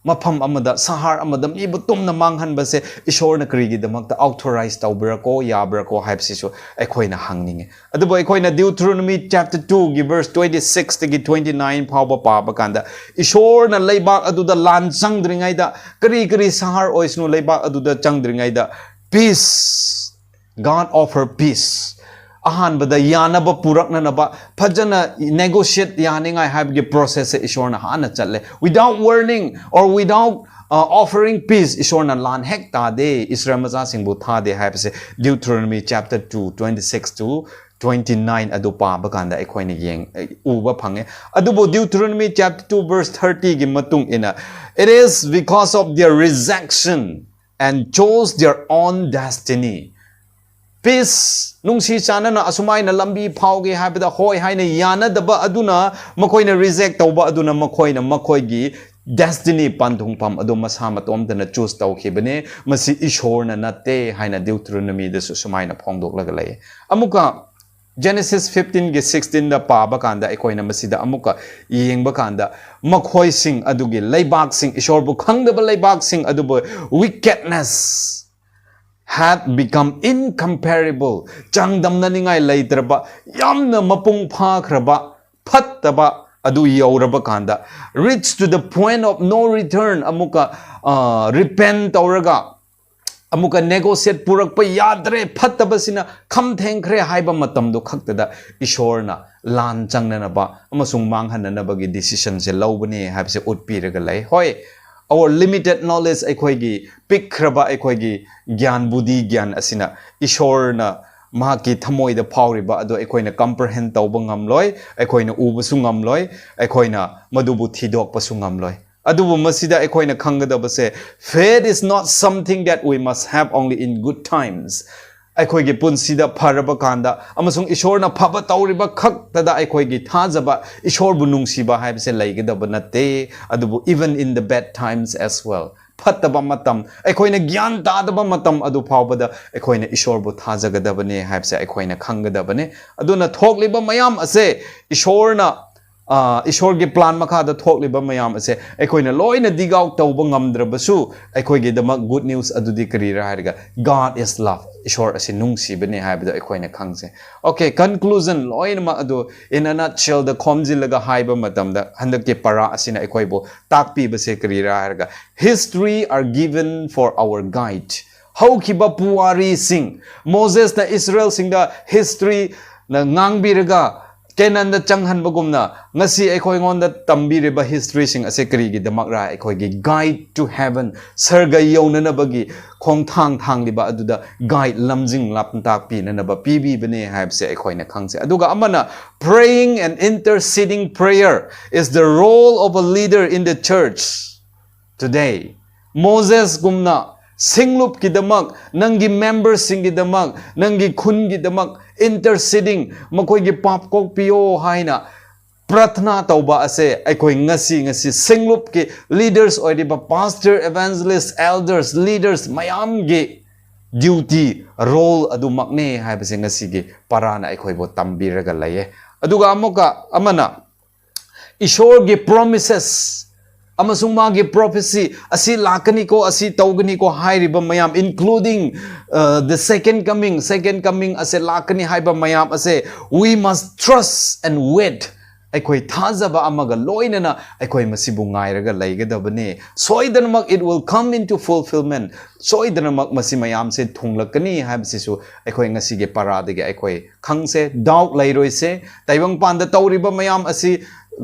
ꯃꯐꯝ ꯑꯃꯗ, ꯁꯍꯔ ꯑꯃꯗ ꯃꯤꯕꯨ ꯇꯨꯝꯅ ꯃꯥꯡꯍꯟꯕꯁꯦ ꯏꯁꯣꯔꯅ ꯀꯔꯤꯒꯤꯗꯃꯛꯇ authorize ꯇꯧꯕ꯭ꯔꯥꯀꯣ, ꯌꯥꯕ꯭ꯔꯥꯀꯣ ꯍꯥꯏꯕꯁꯤꯁꯨ ꯑꯩꯈꯣꯏꯅ ꯍꯪꯅꯤꯡꯉꯦ꯫ ꯑꯗꯨꯕꯨ ꯑꯩꯈꯣꯏꯅ Deuteronomy chapter two ꯒꯤ verse twenty six ꯇꯒꯤ twenty nine ꯐꯥꯎꯕ ꯄꯥꯕ ꯀꯥꯟꯗ, ꯏꯁꯣꯔꯅ ꯂꯩꯕꯥꯛ ꯑꯗꯨꯗ ꯂꯥꯟ ꯆꯪꯗ꯭ꯔꯤꯉꯩꯗ, ꯀꯔꯤ ꯀꯔꯤ ꯁꯍꯔ ꯑꯣꯏꯁꯅꯨ, ꯂꯩꯕꯥꯛ ꯑꯗꯨꯗ ꯆꯪꯗ꯭ꯔꯤꯉꯩꯗ, peace, God offer peace꯫ ꯑꯍꯥꯟꯕꯗ ꯌꯥꯅꯕ ꯄꯨꯔꯛꯅꯅꯕ, ꯐꯖꯅ negotiate ꯌꯥꯅꯤꯡꯉꯥꯏ ꯍꯥꯏꯕꯒꯤ process ꯁꯦ ꯏꯁꯣꯔꯅ ꯍꯥꯟꯅ ꯆꯠꯂꯦ꯫ Without warning or without, uh, offering peace, ꯏꯁꯣꯔꯅ ꯂꯥꯟ ꯍꯦꯛ ꯇꯥꯗꯦ, ꯏꯁꯔꯥꯌꯦꯜ ꯃꯆꯥꯁꯤꯡꯕꯨ ꯊꯥꯗꯦ ꯍꯥꯏꯕꯁꯦ Deuteronomy chapter two, twenty six to twenty nine ꯑꯗꯨ ꯄꯥꯕ ꯀꯥꯟꯗ ꯑꯩꯈꯣꯏꯅ ꯌꯦꯡ-, ꯎꯕ ꯐꯪꯉꯦ꯫ ꯑꯗꯨꯕꯨ Deuteronomy chapter two verse thirty ꯒꯤ ꯃꯇꯨꯡ ꯏꯟꯅ, "It is because of their rejection and chose their own destiny." Peace, ꯅꯨꯡꯁꯤ ꯆꯥꯟꯅꯅ ꯑꯁꯨꯃꯥꯏꯅ ꯂꯝꯕꯤ ꯐꯥꯎꯒꯦ ꯍꯥꯏꯕꯗ ꯍꯣꯏ ꯍꯥꯏꯅ ꯌꯥꯅꯗꯕ ꯑꯗꯨꯅ, ꯃꯈꯣꯏꯅ reject ꯇꯧꯕ ꯑꯗꯨꯅ, ꯃꯈꯣꯏꯅ ꯃꯈꯣꯏꯒꯤ destiny, ꯄꯟꯊꯨꯡꯐꯝ ꯑꯗꯨ ꯃꯁꯥ ꯃꯇꯣꯝꯇꯅ choose ꯇꯧꯈꯤꯕꯅꯦ꯫ ꯃꯁꯤ ꯏꯁꯣꯔꯅ ꯅꯠꯇꯦ ꯍꯥꯏꯅ Deuteronomy ꯗꯁꯨ ꯁꯨꯃꯥꯏꯅ ꯐꯣꯡꯗꯣꯛꯂꯒ ꯂꯩ꯫ ꯑꯃꯨꯛꯀ Genesis fifteen ꯒꯤ sixteen ꯗ ꯄꯥꯕ ꯀꯥꯟꯗ, ꯑꯩꯈꯣꯏꯅ ꯃꯁꯤꯗ ꯑꯃꯨꯛꯀ ꯌꯦꯡꯕ ꯀꯥꯟꯗ, ꯃꯈꯣꯏꯁꯤꯡ ꯑꯗꯨꯒꯤ ꯂꯩꯕꯥꯛꯁꯤꯡ, ꯏꯁꯣꯔꯕꯨ ꯈꯪꯗꯕ ꯂꯩꯕꯥꯛꯁꯤꯡ ꯑꯗꯨꯕꯨ wickedness, had become incomparable, ꯆꯥꯡꯗꯝꯅꯅꯤꯡꯉꯥꯏ ꯂꯩꯇ꯭ꯔꯕ, ꯌꯥꯝꯅ ꯃꯄꯨꯡ ꯐꯥꯈ꯭ꯔꯕ, ꯐꯠꯇꯕ, ꯑꯗꯨ ꯌꯧꯔꯕ ꯀꯥꯟꯗ, reach to the point of no return, ꯑꯃꯨꯛꯀ ꯔꯤꯄꯦꯟ ꯇꯧꯔꯒ ꯑꯃꯨꯛꯀ ꯅꯦꯒꯣꯁꯤꯌꯦꯠ ꯄꯨꯔꯛꯄ ꯌꯥꯗ꯭ꯔꯦ, ꯐꯠꯇꯕꯁꯤꯅ ꯈꯝ ꯊꯦꯡꯈ꯭ꯔꯦ ꯍꯥꯏꯕ ꯃꯇꯝꯗꯣ ꯈꯛꯇꯗ ꯏꯁꯣꯔꯅ ꯂꯥꯟ ꯆꯪꯅꯅꯕ ꯑꯃꯁꯨꯡ ꯃꯥꯡꯍꯟꯅꯅꯕꯒꯤ ꯗꯤꯁꯤꯁꯟꯁꯦ ꯂꯧꯕꯅꯦ ꯍꯥꯏꯕꯁꯦ ꯎꯠꯄꯤꯔꯒ ꯂꯩ꯫ ꯍꯣꯏ, our limited knowledge, ꯑꯩꯈꯣꯏꯒꯤ ꯄꯤꯛꯈ꯭ꯔꯕ ꯑꯩꯈꯣꯏꯒꯤ ꯒ꯭ꯌꯥꯟ, ꯕꯨꯙꯤ ꯒ꯭ꯌꯥꯟ ꯑꯁꯤꯅ ꯏꯁꯣꯔꯅ ꯃꯍꯥꯛꯀꯤ ꯊꯃꯣꯏꯗ ꯐꯥꯎꯔꯤꯕ ꯑꯗꯨ ꯑꯩꯈꯣꯏꯅ ꯀꯝꯄ꯭ꯔꯍꯦꯟ ꯇꯧꯕ ꯉꯝꯂꯣꯏ, ꯑꯩꯈꯣꯏꯅ ꯎꯕꯁꯨ ꯉꯝꯂꯣꯏ, ꯑꯩꯈꯣꯏꯅ ꯃꯗꯨꯕꯨ ꯊꯤꯗꯣꯛꯄꯁꯨ ꯉꯝꯂꯣꯏ꯫ ꯑꯗꯨꯕꯨ ꯃꯁꯤꯗ ꯑꯩꯈꯣꯏꯅ ꯈꯪꯒꯗꯕꯁꯦ, faith is not something that we must have only in good times. ꯑꯩꯈꯣꯏꯒꯤ ꯄꯨꯟꯁꯤꯗ ꯐꯔꯕ ꯀꯥꯟꯗ ꯑꯃꯁꯨꯡ ꯏꯁꯣꯔꯅ ꯐꯕ ꯇꯧꯔꯤꯕ ꯈꯛꯇꯗ ꯑꯩꯈꯣꯏꯒꯤ ꯊꯥꯖꯕ, ꯏꯁꯣꯔꯕꯨ ꯅꯨꯡꯁꯤꯕ ꯍꯥꯏꯕꯁꯦ ꯂꯩꯒꯗꯕ ꯅꯠꯇꯦ, ꯑꯗꯨꯕꯨ even in the bad times as well, ꯐꯠꯇꯕ ꯃꯇꯝ, ꯑꯩꯈꯣꯏꯅ ꯒ꯭ꯌꯥꯟ ꯇꯥꯗꯕ ꯃꯇꯝ ꯑꯗꯨ ꯐꯥꯎꯕꯗ ꯑꯩꯈꯣꯏꯅ ꯏꯁꯣꯔꯕꯨ ꯊꯥꯖꯒꯗꯕꯅꯦ ꯍꯥꯏꯕꯁꯦ ꯑꯩꯈꯣꯏꯅ ꯈꯪꯒꯗꯕꯅꯦ꯫ ꯑꯗꯨꯅ ꯊꯣꯛꯂꯤꯕ ꯃꯌꯥꯝ ꯑꯁꯦ ꯏꯁꯣꯔꯅ ꯑ, ꯏꯁꯣꯔꯒꯤ ꯄ꯭ꯂꯥꯟ ꯃꯈꯥꯗ ꯊꯣꯛꯂꯤꯕ ꯃꯌꯥꯝ ꯑꯁꯦ ꯑꯩꯈꯣꯏꯅ ꯂꯣꯏꯅ ꯗꯤꯒ ꯑꯥꯎꯠ ꯇꯧꯕ ꯉꯝꯗ꯭ꯔꯕꯁꯨ, ꯑꯩꯈꯣꯏꯒꯤꯗꯃꯛ ꯒꯨꯗ ꯅ꯭ꯌꯨꯁ ꯑꯗꯨꯗꯤ ꯀꯔꯤꯔꯥ ꯍꯥꯏꯔꯒ, God is love, ꯏꯁꯣꯔ ꯑꯁꯤ ꯅꯨꯡꯁꯤꯕꯅꯦ ꯍꯥꯏꯕꯗꯣ ꯑꯩꯈꯣꯏꯅ ꯈꯪꯖꯩ꯫ ꯑꯣꯀꯦ, ꯀꯟꯀ꯭ꯂꯨꯖꯟ ꯂꯣꯏꯅꯃꯛ ꯑꯗꯨ in a nutshellꯗ ꯈꯣꯝꯖꯤꯜꯂꯒ ꯍꯥꯏꯕ ꯃꯇꯝꯗ, ꯍꯟꯗꯛꯀꯤ ꯄꯔꯥ ꯑꯁꯤꯅ ꯑꯩꯈꯣꯏꯕꯨ ꯇꯥꯛꯄꯤꯕꯁꯦ ꯀꯔꯤꯔꯥ ꯍꯥꯏꯔꯒ, history are given for our guide. ꯍꯧꯈꯤꯕ ꯄꯨꯋꯥꯔꯤꯁꯤꯡ, ꯃꯣꯖꯦꯁꯅ ꯏꯁꯔꯥꯌꯦꯜꯁꯤꯡꯗ ꯍꯤꯁꯇ꯭ꯔꯤꯅ ꯉꯥꯡꯕꯤꯔꯒ ꯀꯦꯅꯥꯟꯗ ꯆꯪꯍꯟꯕꯒꯨꯝꯅ, ꯉꯁꯤ ꯑꯩꯈꯣꯏꯉꯣꯟꯗ ꯇꯝꯕꯤꯔꯤꯕ ꯍꯤꯁꯇ꯭ꯔꯤꯁꯤꯡ ꯑꯁꯦ ꯀꯔꯤꯒꯤꯗꯃꯛꯔꯥ? ꯑꯩꯈꯣꯏꯒꯤ guide to heaven, ꯁꯔꯒ ꯌꯧꯅꯅꯕꯒꯤ ꯈꯣꯡꯊꯥꯡ ꯊꯥꯡꯂꯤꯕ ꯑꯗꯨꯗ ꯒꯥꯏꯗ, ꯂꯝꯖꯤꯡ ꯂꯝꯇꯥꯛꯄꯤꯅꯅꯕ ꯄꯤꯕꯤꯕꯅꯦ ꯍꯥꯏꯕꯁꯦ ꯑꯩꯈꯣꯏꯅ ꯈꯪꯖꯩ꯫ ꯑꯗꯨꯒ ꯑꯃꯅ, praying and interceding prayer is the role of a leader in the church today. ꯃꯣꯖꯦꯁꯒꯨꯝꯅ ꯁꯤꯡꯂꯨꯞꯀꯤꯗꯃꯛ, ꯅꯪꯒꯤ ꯃꯦꯝꯕꯔꯁꯤꯡꯒꯤꯗꯃꯛ, ꯅꯪꯒꯤ ꯈꯨꯟꯒꯤꯗꯃꯛ interceding, ꯃꯈꯣꯏꯒꯤ ꯄꯥꯞ ꯀꯣꯛꯄꯤꯌꯣ ꯍꯥꯏꯅ ꯄ꯭ꯔꯊꯅꯥ ꯇꯧꯕ ꯑꯁꯦ ꯑꯩꯈꯣꯏ ꯉꯁꯤ, ꯉꯁꯤ ꯁꯤꯡꯂꯨꯞꯀꯤ ꯂꯤꯗꯔꯁ ꯑꯣꯏꯔꯤꯕ ꯄꯥꯁꯇꯔ, ꯏꯚꯥꯟꯖꯦꯂꯤꯁ, ꯑꯦꯜꯗꯔꯁ, ꯂꯤꯗꯔꯁ ꯃꯌꯥꯝꯒꯤ ꯗ꯭ꯌꯨꯇꯤ, ꯔꯣꯜ ꯑꯗꯨꯃꯛꯅꯦ ꯍꯥꯏꯕꯁꯦ ꯉꯁꯤꯒꯤ ꯄꯔꯥꯅ ꯑꯩꯈꯣꯏꯕꯨ ꯇꯝꯕꯤꯔꯒ ꯂꯩꯌꯦ꯫ ꯑꯗꯨꯒ ꯑꯃꯨꯛꯀ ꯑꯃꯅ, ꯏꯁꯣꯔꯒꯤ ꯄ꯭ꯔꯣꯃꯤꯁꯦꯁ ꯑꯃꯁꯨꯡ ꯃꯥꯒꯤ ꯄ꯭ꯔꯣꯐꯦꯁꯤ ꯑꯁꯤ ꯂꯥꯛꯀꯅꯤꯀꯣ, ꯑꯁꯤ ꯇꯧꯒꯅꯤꯀꯣ ꯍꯥꯏꯔꯤꯕ ꯃꯌꯥꯝ, including, uh, the second coming, second coming ꯑꯁꯦ ꯂꯥꯛꯀꯅꯤ ꯍꯥꯏꯕ ꯃꯌꯥꯝ ꯑꯁꯦ, we must trust and wait. ꯑꯩꯈꯣꯏ ꯊꯥꯖꯕ ꯑꯃꯒ ꯂꯣꯏꯅꯅ ꯑꯩꯈꯣꯏ ꯃꯁꯤꯕꯨ ꯉꯥꯏꯔꯒ ꯂꯩꯒꯗꯕꯅꯤ꯫ ꯁꯣꯏꯗꯅꯃꯛ it will come into fulfillment, ꯁꯣꯏꯗꯅꯃꯛ ꯃꯁꯤ ꯃꯌꯥꯝꯁꯦ ꯊꯨꯡꯂꯛꯀꯅꯤ ꯍꯥꯏꯕꯁꯤꯁꯨ ꯑꯩꯈꯣꯏ ꯉꯁꯤꯒꯤ ꯄꯔꯥꯗꯒꯤ ꯑꯩꯈꯣꯏ ꯈꯪꯁꯦ, ꯗꯥꯎꯠ ꯂꯩꯔꯣꯏꯁꯦ꯫ ꯇꯥꯏꯕꯪꯄꯥꯟꯗ ꯇꯧꯔꯤꯕ ꯃꯌꯥꯝ ꯑꯁꯤ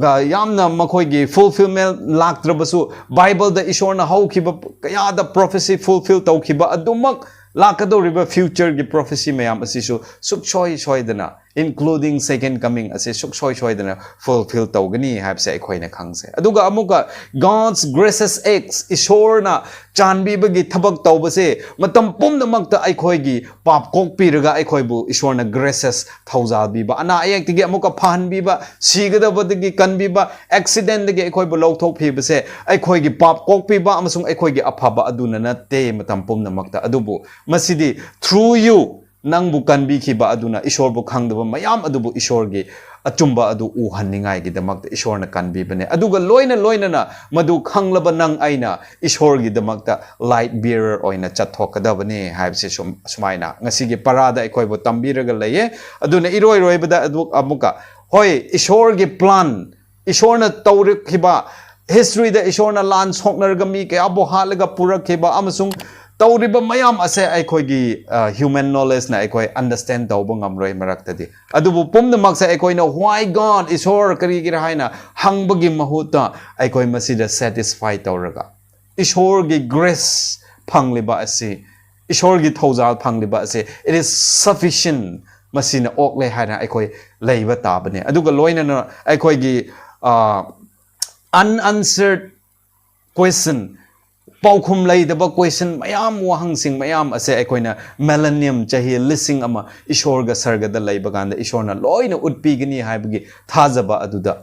ꯒ ꯌꯥꯝꯅ ꯃꯈꯣꯏꯒꯤ ꯐꯨꯜꯐꯤꯜꯃꯦꯟ ꯂꯥꯛꯇ꯭ꯔꯕꯁꯨ, ꯕꯥꯏꯕꯜꯗ ꯏꯁꯣꯔꯅ ꯍꯧꯈꯤꯕ ꯀꯌꯥꯗ ꯄ꯭ꯔꯣꯐꯦꯁꯤ ꯐꯨꯜꯐꯤꯜ ꯇꯧꯈꯤꯕ ꯑꯗꯨꯃꯛ ꯂꯥꯛꯀꯗꯧꯔꯤꯕ ꯐ꯭ꯌꯨꯆꯔꯒꯤ ꯄ꯭ꯔꯣꯐꯦꯁꯤ ꯃꯌꯥꯝ ꯑꯁꯤꯁꯨ ꯁꯨꯛꯁꯣꯏ ꯁꯣꯏꯗꯅ, including second coming ꯑꯁꯤ ꯁꯨꯛꯁꯣꯏ ꯁꯣꯏꯗꯅ ꯐꯨꯜꯐꯤꯜ ꯇꯧꯒꯅꯤ ꯍꯥꯏꯕꯁꯦ ꯑꯩꯈꯣꯏꯅ ꯈꯪꯁꯦ꯫ ꯑꯗꯨꯒ ꯑꯃꯨꯛꯀ God's gracious acts, ꯏꯁꯣꯔꯅ ꯆꯥꯟꯕꯤꯕꯒꯤ ꯊꯕꯛ ꯇꯧꯕꯁꯦ ꯃꯇꯝ ꯄꯨꯝꯅꯃꯛꯇ ꯑꯩꯈꯣꯏꯒꯤ ꯄꯥꯞ ꯀꯣꯛꯄꯤꯔꯒ ꯑꯩꯈꯣꯏꯕꯨ ꯏꯁꯣꯔꯅ ꯒ꯭ꯔꯦꯁꯦꯁ ꯊꯧꯖꯥꯜꯕꯤꯕ, ꯑꯅꯥ ꯑꯌꯦꯛꯇꯒꯤ ꯑꯃꯨꯛꯀ ꯐꯍꯟꯕꯤꯕ, ꯁꯤꯒꯗꯕꯗꯒꯤ ꯀꯟꯕꯤꯕ, ꯑꯦꯛꯁꯤꯗꯦꯟꯗꯒꯤ ꯑꯩꯈꯣꯏꯕꯨ ꯂꯧꯊꯣꯛꯄꯤꯕꯁꯦ ꯑꯩꯈꯣꯏꯒꯤ ꯄꯥꯞ ꯀꯣꯛꯄꯤꯕ ꯑꯃꯁꯨꯡ ꯑꯩꯈꯣꯏꯒꯤ ꯑꯐꯕ ꯑꯗꯨꯅ ꯅꯠꯇꯦ ꯃꯇꯝ ꯄꯨꯝꯅꯃꯛꯇ꯫ ꯑꯗꯨꯕꯨ ꯃꯁꯤꯗꯤ through you, ꯅꯪꯕꯨ ꯀꯟꯕꯤꯈꯤꯕ ꯑꯗꯨꯅ ꯏꯁꯣꯔꯕꯨ ꯈꯪꯗꯕ ꯃꯌꯥꯝ ꯑꯗꯨꯕꯨ ꯏꯁꯣꯔꯒꯤ ꯑꯆꯨꯝꯕ ꯑꯗꯨ ꯎꯍꯟꯅꯤꯡꯉꯥꯏꯒꯤꯗꯃꯛꯇ ꯏꯁꯣꯔꯅ ꯀꯟꯕꯤꯕꯅꯦ꯫ ꯑꯗꯨꯒ ꯂꯣꯏꯅ ꯂꯣꯏꯅꯅ ꯃꯗꯨ ꯈꯪꯂꯕ ꯅꯪ ꯑꯩꯅ ꯏꯁꯣꯔꯒꯤꯗꯃꯛꯇ ꯂꯥꯏꯠ ꯕꯤꯌꯔꯔ ꯑꯣꯏꯅ ꯆꯠꯊꯣꯛꯀꯗꯕꯅꯤ ꯍꯥꯏꯕꯁꯦ ꯁꯨꯝ, ꯁꯨꯃꯥꯏꯅ ꯉꯁꯤꯒꯤ ꯄꯔꯥꯗ ꯑꯩꯈꯣꯏꯕꯨ ꯇꯝꯕꯤꯔꯒ ꯂꯩꯌꯦ꯫ ꯑꯗꯨꯅ ꯏꯔꯣꯏ ꯂꯣꯏꯕꯗ ꯑꯗꯨ ꯑꯃꯨꯛꯀ, ꯍꯣꯏ, ꯏꯁꯣꯔꯒꯤ ꯄ꯭ꯂꯥꯟ, ꯏꯁꯣꯔꯅ ꯇꯧꯔꯛꯈꯤꯕ, ꯍꯤꯁꯇ꯭ꯔꯤꯗ ꯏꯁꯣꯔꯅ ꯂꯥꯟ ꯁꯣꯛꯅꯔꯒ ꯃꯤ ꯀꯌꯥꯕꯨ ꯍꯥꯠꯂꯒ ꯄꯨꯔꯛꯈꯤꯕ ꯑꯃꯁꯨꯡ ꯇꯧꯔꯤꯕ ꯃꯌꯥꯝ ꯑꯁꯦ ꯑꯩꯈꯣꯏꯒꯤ ꯍ꯭ꯌꯨꯃꯦꯟ ꯅꯣꯂꯦꯖꯅ ꯑꯩꯈꯣꯏ ꯑꯟꯗꯔꯁꯇꯦꯟ ꯇꯧꯕ ꯉꯝꯔꯣꯏ ꯃꯔꯛꯇꯗꯤ꯫ ꯑꯗꯨꯕꯨ ꯄꯨꯝꯅꯃꯛꯁꯦ ꯑꯩꯈꯣꯏꯅ why God, ꯏꯁꯣꯔ ꯀꯔꯤꯒꯤꯔ ꯍꯥꯏꯅ ꯍꯪꯕꯒꯤ ꯃꯍꯨꯠꯇ ꯑꯩꯈꯣꯏ ꯃꯁꯤꯗ ꯁꯦꯇꯤꯁꯐꯥꯏ ꯇꯧꯔꯒ ꯏꯁꯣꯔꯒꯤ ꯒ꯭ꯔꯦꯁ ꯐꯪꯂꯤꯕ ꯑꯁꯤ, ꯏꯁꯣꯔꯒꯤ ꯊꯧꯖꯥꯜ ꯐꯪꯂꯤꯕ ꯑꯁꯤ, it is sufficient, ꯃꯁꯤꯅ ꯑꯣꯛꯂꯦ ꯍꯥꯏꯅ ꯑꯩꯈꯣꯏ ꯂꯩꯕ ꯇꯥꯕꯅꯦ꯫ ꯑꯗꯨꯒ ꯂꯣꯏꯅꯅ ꯑꯩꯈꯣꯏꯒꯤ unanswered question, ꯄꯥꯎꯈꯨꯝ ꯂꯩꯇꯕ question ꯃꯌꯥꯝ, ꯋꯥꯍꯪꯁꯤꯡ ꯃꯌꯥꯝ ꯑꯁꯦ ꯑꯩꯈꯣꯏꯅ ꯃꯤꯂꯦꯅꯤꯌꯝ, ꯆꯍꯤ ꯂꯤꯁꯤꯡ ꯑꯃ ꯏꯁꯣꯔꯒ ꯁꯔꯒꯗ ꯂꯩꯕ ꯀꯥꯟꯗ ꯏꯁꯣꯔꯅ ꯂꯣꯏꯅ ꯎꯠꯄꯤꯒꯅꯤ ꯍꯥꯏꯕꯒꯤ ꯊꯥꯖꯕ ꯑꯗꯨꯗ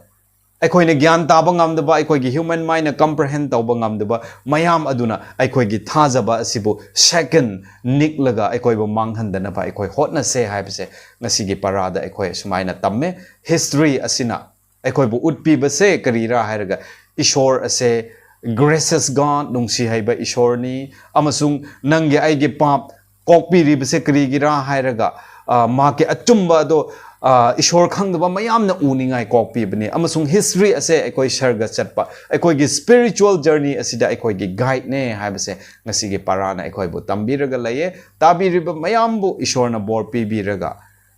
ꯑꯩꯈꯣꯏꯅ ꯒ꯭ꯌꯥꯟ ꯇꯥꯕ ꯉꯝꯗꯕ, ꯑꯩꯈꯣꯏꯒꯤ ꯍ꯭ꯌꯨꯃꯦꯟ ꯃꯥꯏꯟꯅ ꯀꯝꯄ꯭ꯔꯍꯦꯟ ꯇꯧꯕ ꯉꯝꯗꯕ ꯃꯌꯥꯝ ꯑꯗꯨꯅ ꯑꯩꯈꯣꯏꯒꯤ ꯊꯥꯖꯕ ꯑꯁꯤꯕꯨ ꯁꯦꯀꯦꯟ ꯅꯤꯛꯂꯒ ꯑꯩꯈꯣꯏꯕꯨ ꯃꯥꯡꯍꯟꯗꯅꯕ ꯑꯩꯈꯣꯏ ꯍꯣꯠꯅꯁꯦ ꯍꯥꯏꯕꯁꯦ ꯉꯁꯤꯒꯤ ꯄꯔꯥꯗ ꯑꯩꯈꯣꯏ ꯁꯨꯃꯥꯏꯅ ꯇꯝꯃꯦ꯫ ꯍꯤꯁꯇ꯭ꯔꯤ ꯑꯁꯤꯅ ꯑꯩꯈꯣꯏꯕꯨ ꯎꯠꯄꯤꯕꯁꯦ ꯀꯔꯤꯔꯥ ꯍꯥꯏꯔꯒ, ꯏꯁꯣꯔ ꯑꯁꯦ gracious God, ꯅꯨꯡꯁꯤ ꯍꯩꯕ ꯏꯁꯣꯔꯅꯤ, ꯑꯃꯁꯨꯡ ꯅꯪꯒꯤ ꯑꯩꯒꯤ ꯄꯥꯞ ꯀꯣꯛꯄꯤꯔꯤꯕꯁꯦ ꯀꯔꯤꯒꯤꯔꯥ ꯍꯥꯏꯔꯒ, ꯃꯍꯥꯛꯀꯤ ꯑꯆꯨꯝꯕ ꯑꯗꯣ ꯏꯁꯣꯔ ꯈꯪꯗꯕ ꯃꯌꯥꯝꯅ ꯎꯅꯤꯡꯉꯥꯏ ꯀꯣꯛꯄꯤꯕꯅꯤ꯫ ꯑꯃꯁꯨꯡ history ꯑꯁꯦ ꯑꯩꯈꯣꯏ ꯁꯔꯒ ꯆꯠꯄ, ꯑꯩꯈꯣꯏꯒꯤ spiritual journey ꯑꯁꯤꯗ ꯑꯩꯈꯣꯏꯒꯤ guideꯅꯦ ꯍꯥꯏꯕꯁꯦ ꯉꯁꯤꯒꯤ ꯄꯔꯥꯅ ꯑꯩꯈꯣꯏꯕꯨ ꯇꯝꯕꯤꯔꯒ ꯂꯩꯌꯦ꯫ ꯇꯥꯕꯤꯔꯤꯕ ꯃꯌꯥꯝꯕꯨ ꯏꯁꯣꯔꯅ ꯕꯣꯔ ꯄꯤꯕꯤꯔꯒ,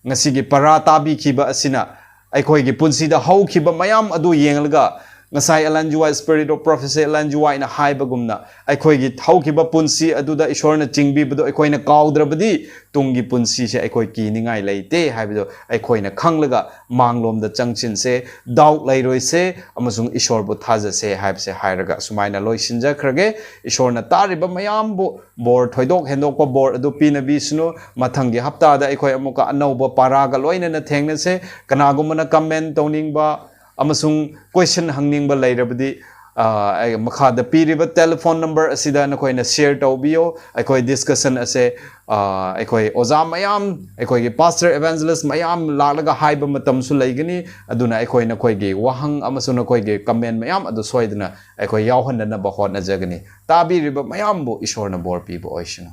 ꯉꯁꯤꯒꯤ ꯄꯔꯥ ꯇꯥꯕꯤꯈꯤꯕ ꯑꯁꯤꯅ ꯑꯩꯈꯣꯏꯒꯤ ꯄꯨꯟꯁꯤꯗ ꯍꯧꯈꯤꯕ ꯃꯌꯥꯝ ꯑꯗꯨ ꯌꯦꯡꯂꯒ, ꯉꯁꯥꯏ Ellen G. White, Spirit of Prophecy, Ellen G. Whiteꯅ ꯍꯥꯏꯕꯒꯨꯝꯅ, ꯑꯩꯈꯣꯏꯒꯤ ꯍꯧꯈꯤꯕ ꯄꯨꯟꯁꯤ ꯑꯗꯨꯗ ꯏꯁꯣꯔꯅ ꯆꯤꯡꯕꯤꯕꯗꯣ ꯑꯩꯈꯣꯏꯅ ꯀꯥꯎꯗ꯭ꯔꯕꯗꯤ, ꯇꯨꯡꯒꯤ ꯄꯨꯟꯁꯤꯁꯦ ꯑꯩꯈꯣꯏ ꯀꯤꯅꯤꯡꯉꯥꯏ ꯂꯩꯇꯦ ꯍꯥꯏꯕꯗꯣ ꯑꯩꯈꯣꯏꯅ ꯈꯪꯂꯒ, ꯃꯥꯡꯂꯣꯝꯗ ꯆꯪꯁꯤꯟꯁꯦ, doubt ꯂꯩꯔꯣꯏꯁꯦ, ꯑꯃꯁꯨꯡ ꯏꯁꯣꯔꯕꯨ ꯊꯥꯖꯁꯦ ꯍꯥꯏꯕꯁꯦ ꯍꯥꯏꯔꯒ ꯑꯁꯨꯃꯥꯏꯅ ꯂꯣꯏꯁꯤꯟꯖꯈ꯭ꯔꯒꯦ꯫ ꯏꯁꯣꯔꯅ ꯇꯥꯔꯤꯕ ꯃꯌꯥꯝꯕꯨ ꯕꯣꯔ, ꯊꯣꯏꯗꯣꯛ ꯍꯦꯟꯗꯣꯛꯄ ꯕꯣꯔ ꯑꯗꯨ ꯄꯤꯅꯕꯤꯁꯅꯨ꯫ ꯃꯊꯪꯒꯤ ꯍꯞꯇꯥꯗ ꯑꯩꯈꯣꯏ ꯑꯃꯨꯛꯀ ꯑꯅꯧꯕ ꯄꯔꯥꯒ ꯂꯣꯏꯅꯅ ꯊꯦꯡꯅꯁꯦ꯫ ꯀꯅꯥꯒꯨꯝꯕꯅ comment ꯇꯧꯅꯤꯡꯕ ꯑꯃꯁꯨꯡ question ꯍꯪꯅꯤꯡꯕ ꯂꯩꯔꯕꯗꯤ, ꯑ, ꯑꯩ ꯃꯈꯥꯗ ꯄꯤꯔꯤꯕ telephone number ꯑꯁꯤꯗ ꯅꯈꯣꯏꯅ share ꯇꯧꯕꯤꯌꯣ꯫ ꯑꯩꯈꯣꯏ discussion ꯑꯁꯦ, ꯑ, ꯑꯩꯈꯣꯏ ꯑꯣꯖꯥ ꯃꯌꯥꯝ, ꯑꯩꯈꯣꯏꯒꯤ pastor, evangelist ꯃꯌꯥꯝ ꯂꯥꯛꯂꯒ ꯍꯥꯏꯕ ꯃꯇꯝꯁꯨ ꯂꯩꯒꯅꯤ꯫ ꯑꯗꯨꯅ ꯑꯩꯈꯣꯏ ꯅꯈꯣꯏꯒꯤ ꯋꯥꯍꯪ ꯑꯃꯁꯨꯡ ꯅꯈꯣꯏꯒꯤ comment ꯃꯌꯥꯝ ꯑꯗꯨ ꯁꯣꯏꯗꯅ ꯑꯩꯈꯣꯏ ꯌꯥꯎꯍꯟꯅꯅꯕ ꯍꯣꯠꯅꯖꯒꯅꯤ꯫ ꯇꯥꯕꯤꯔꯤꯕ ꯃꯌꯥꯝꯕꯨ ꯏꯁꯣꯔꯅ ꯕꯣꯔ ꯄꯤꯕ ꯑꯣꯏꯁꯅꯨ꯫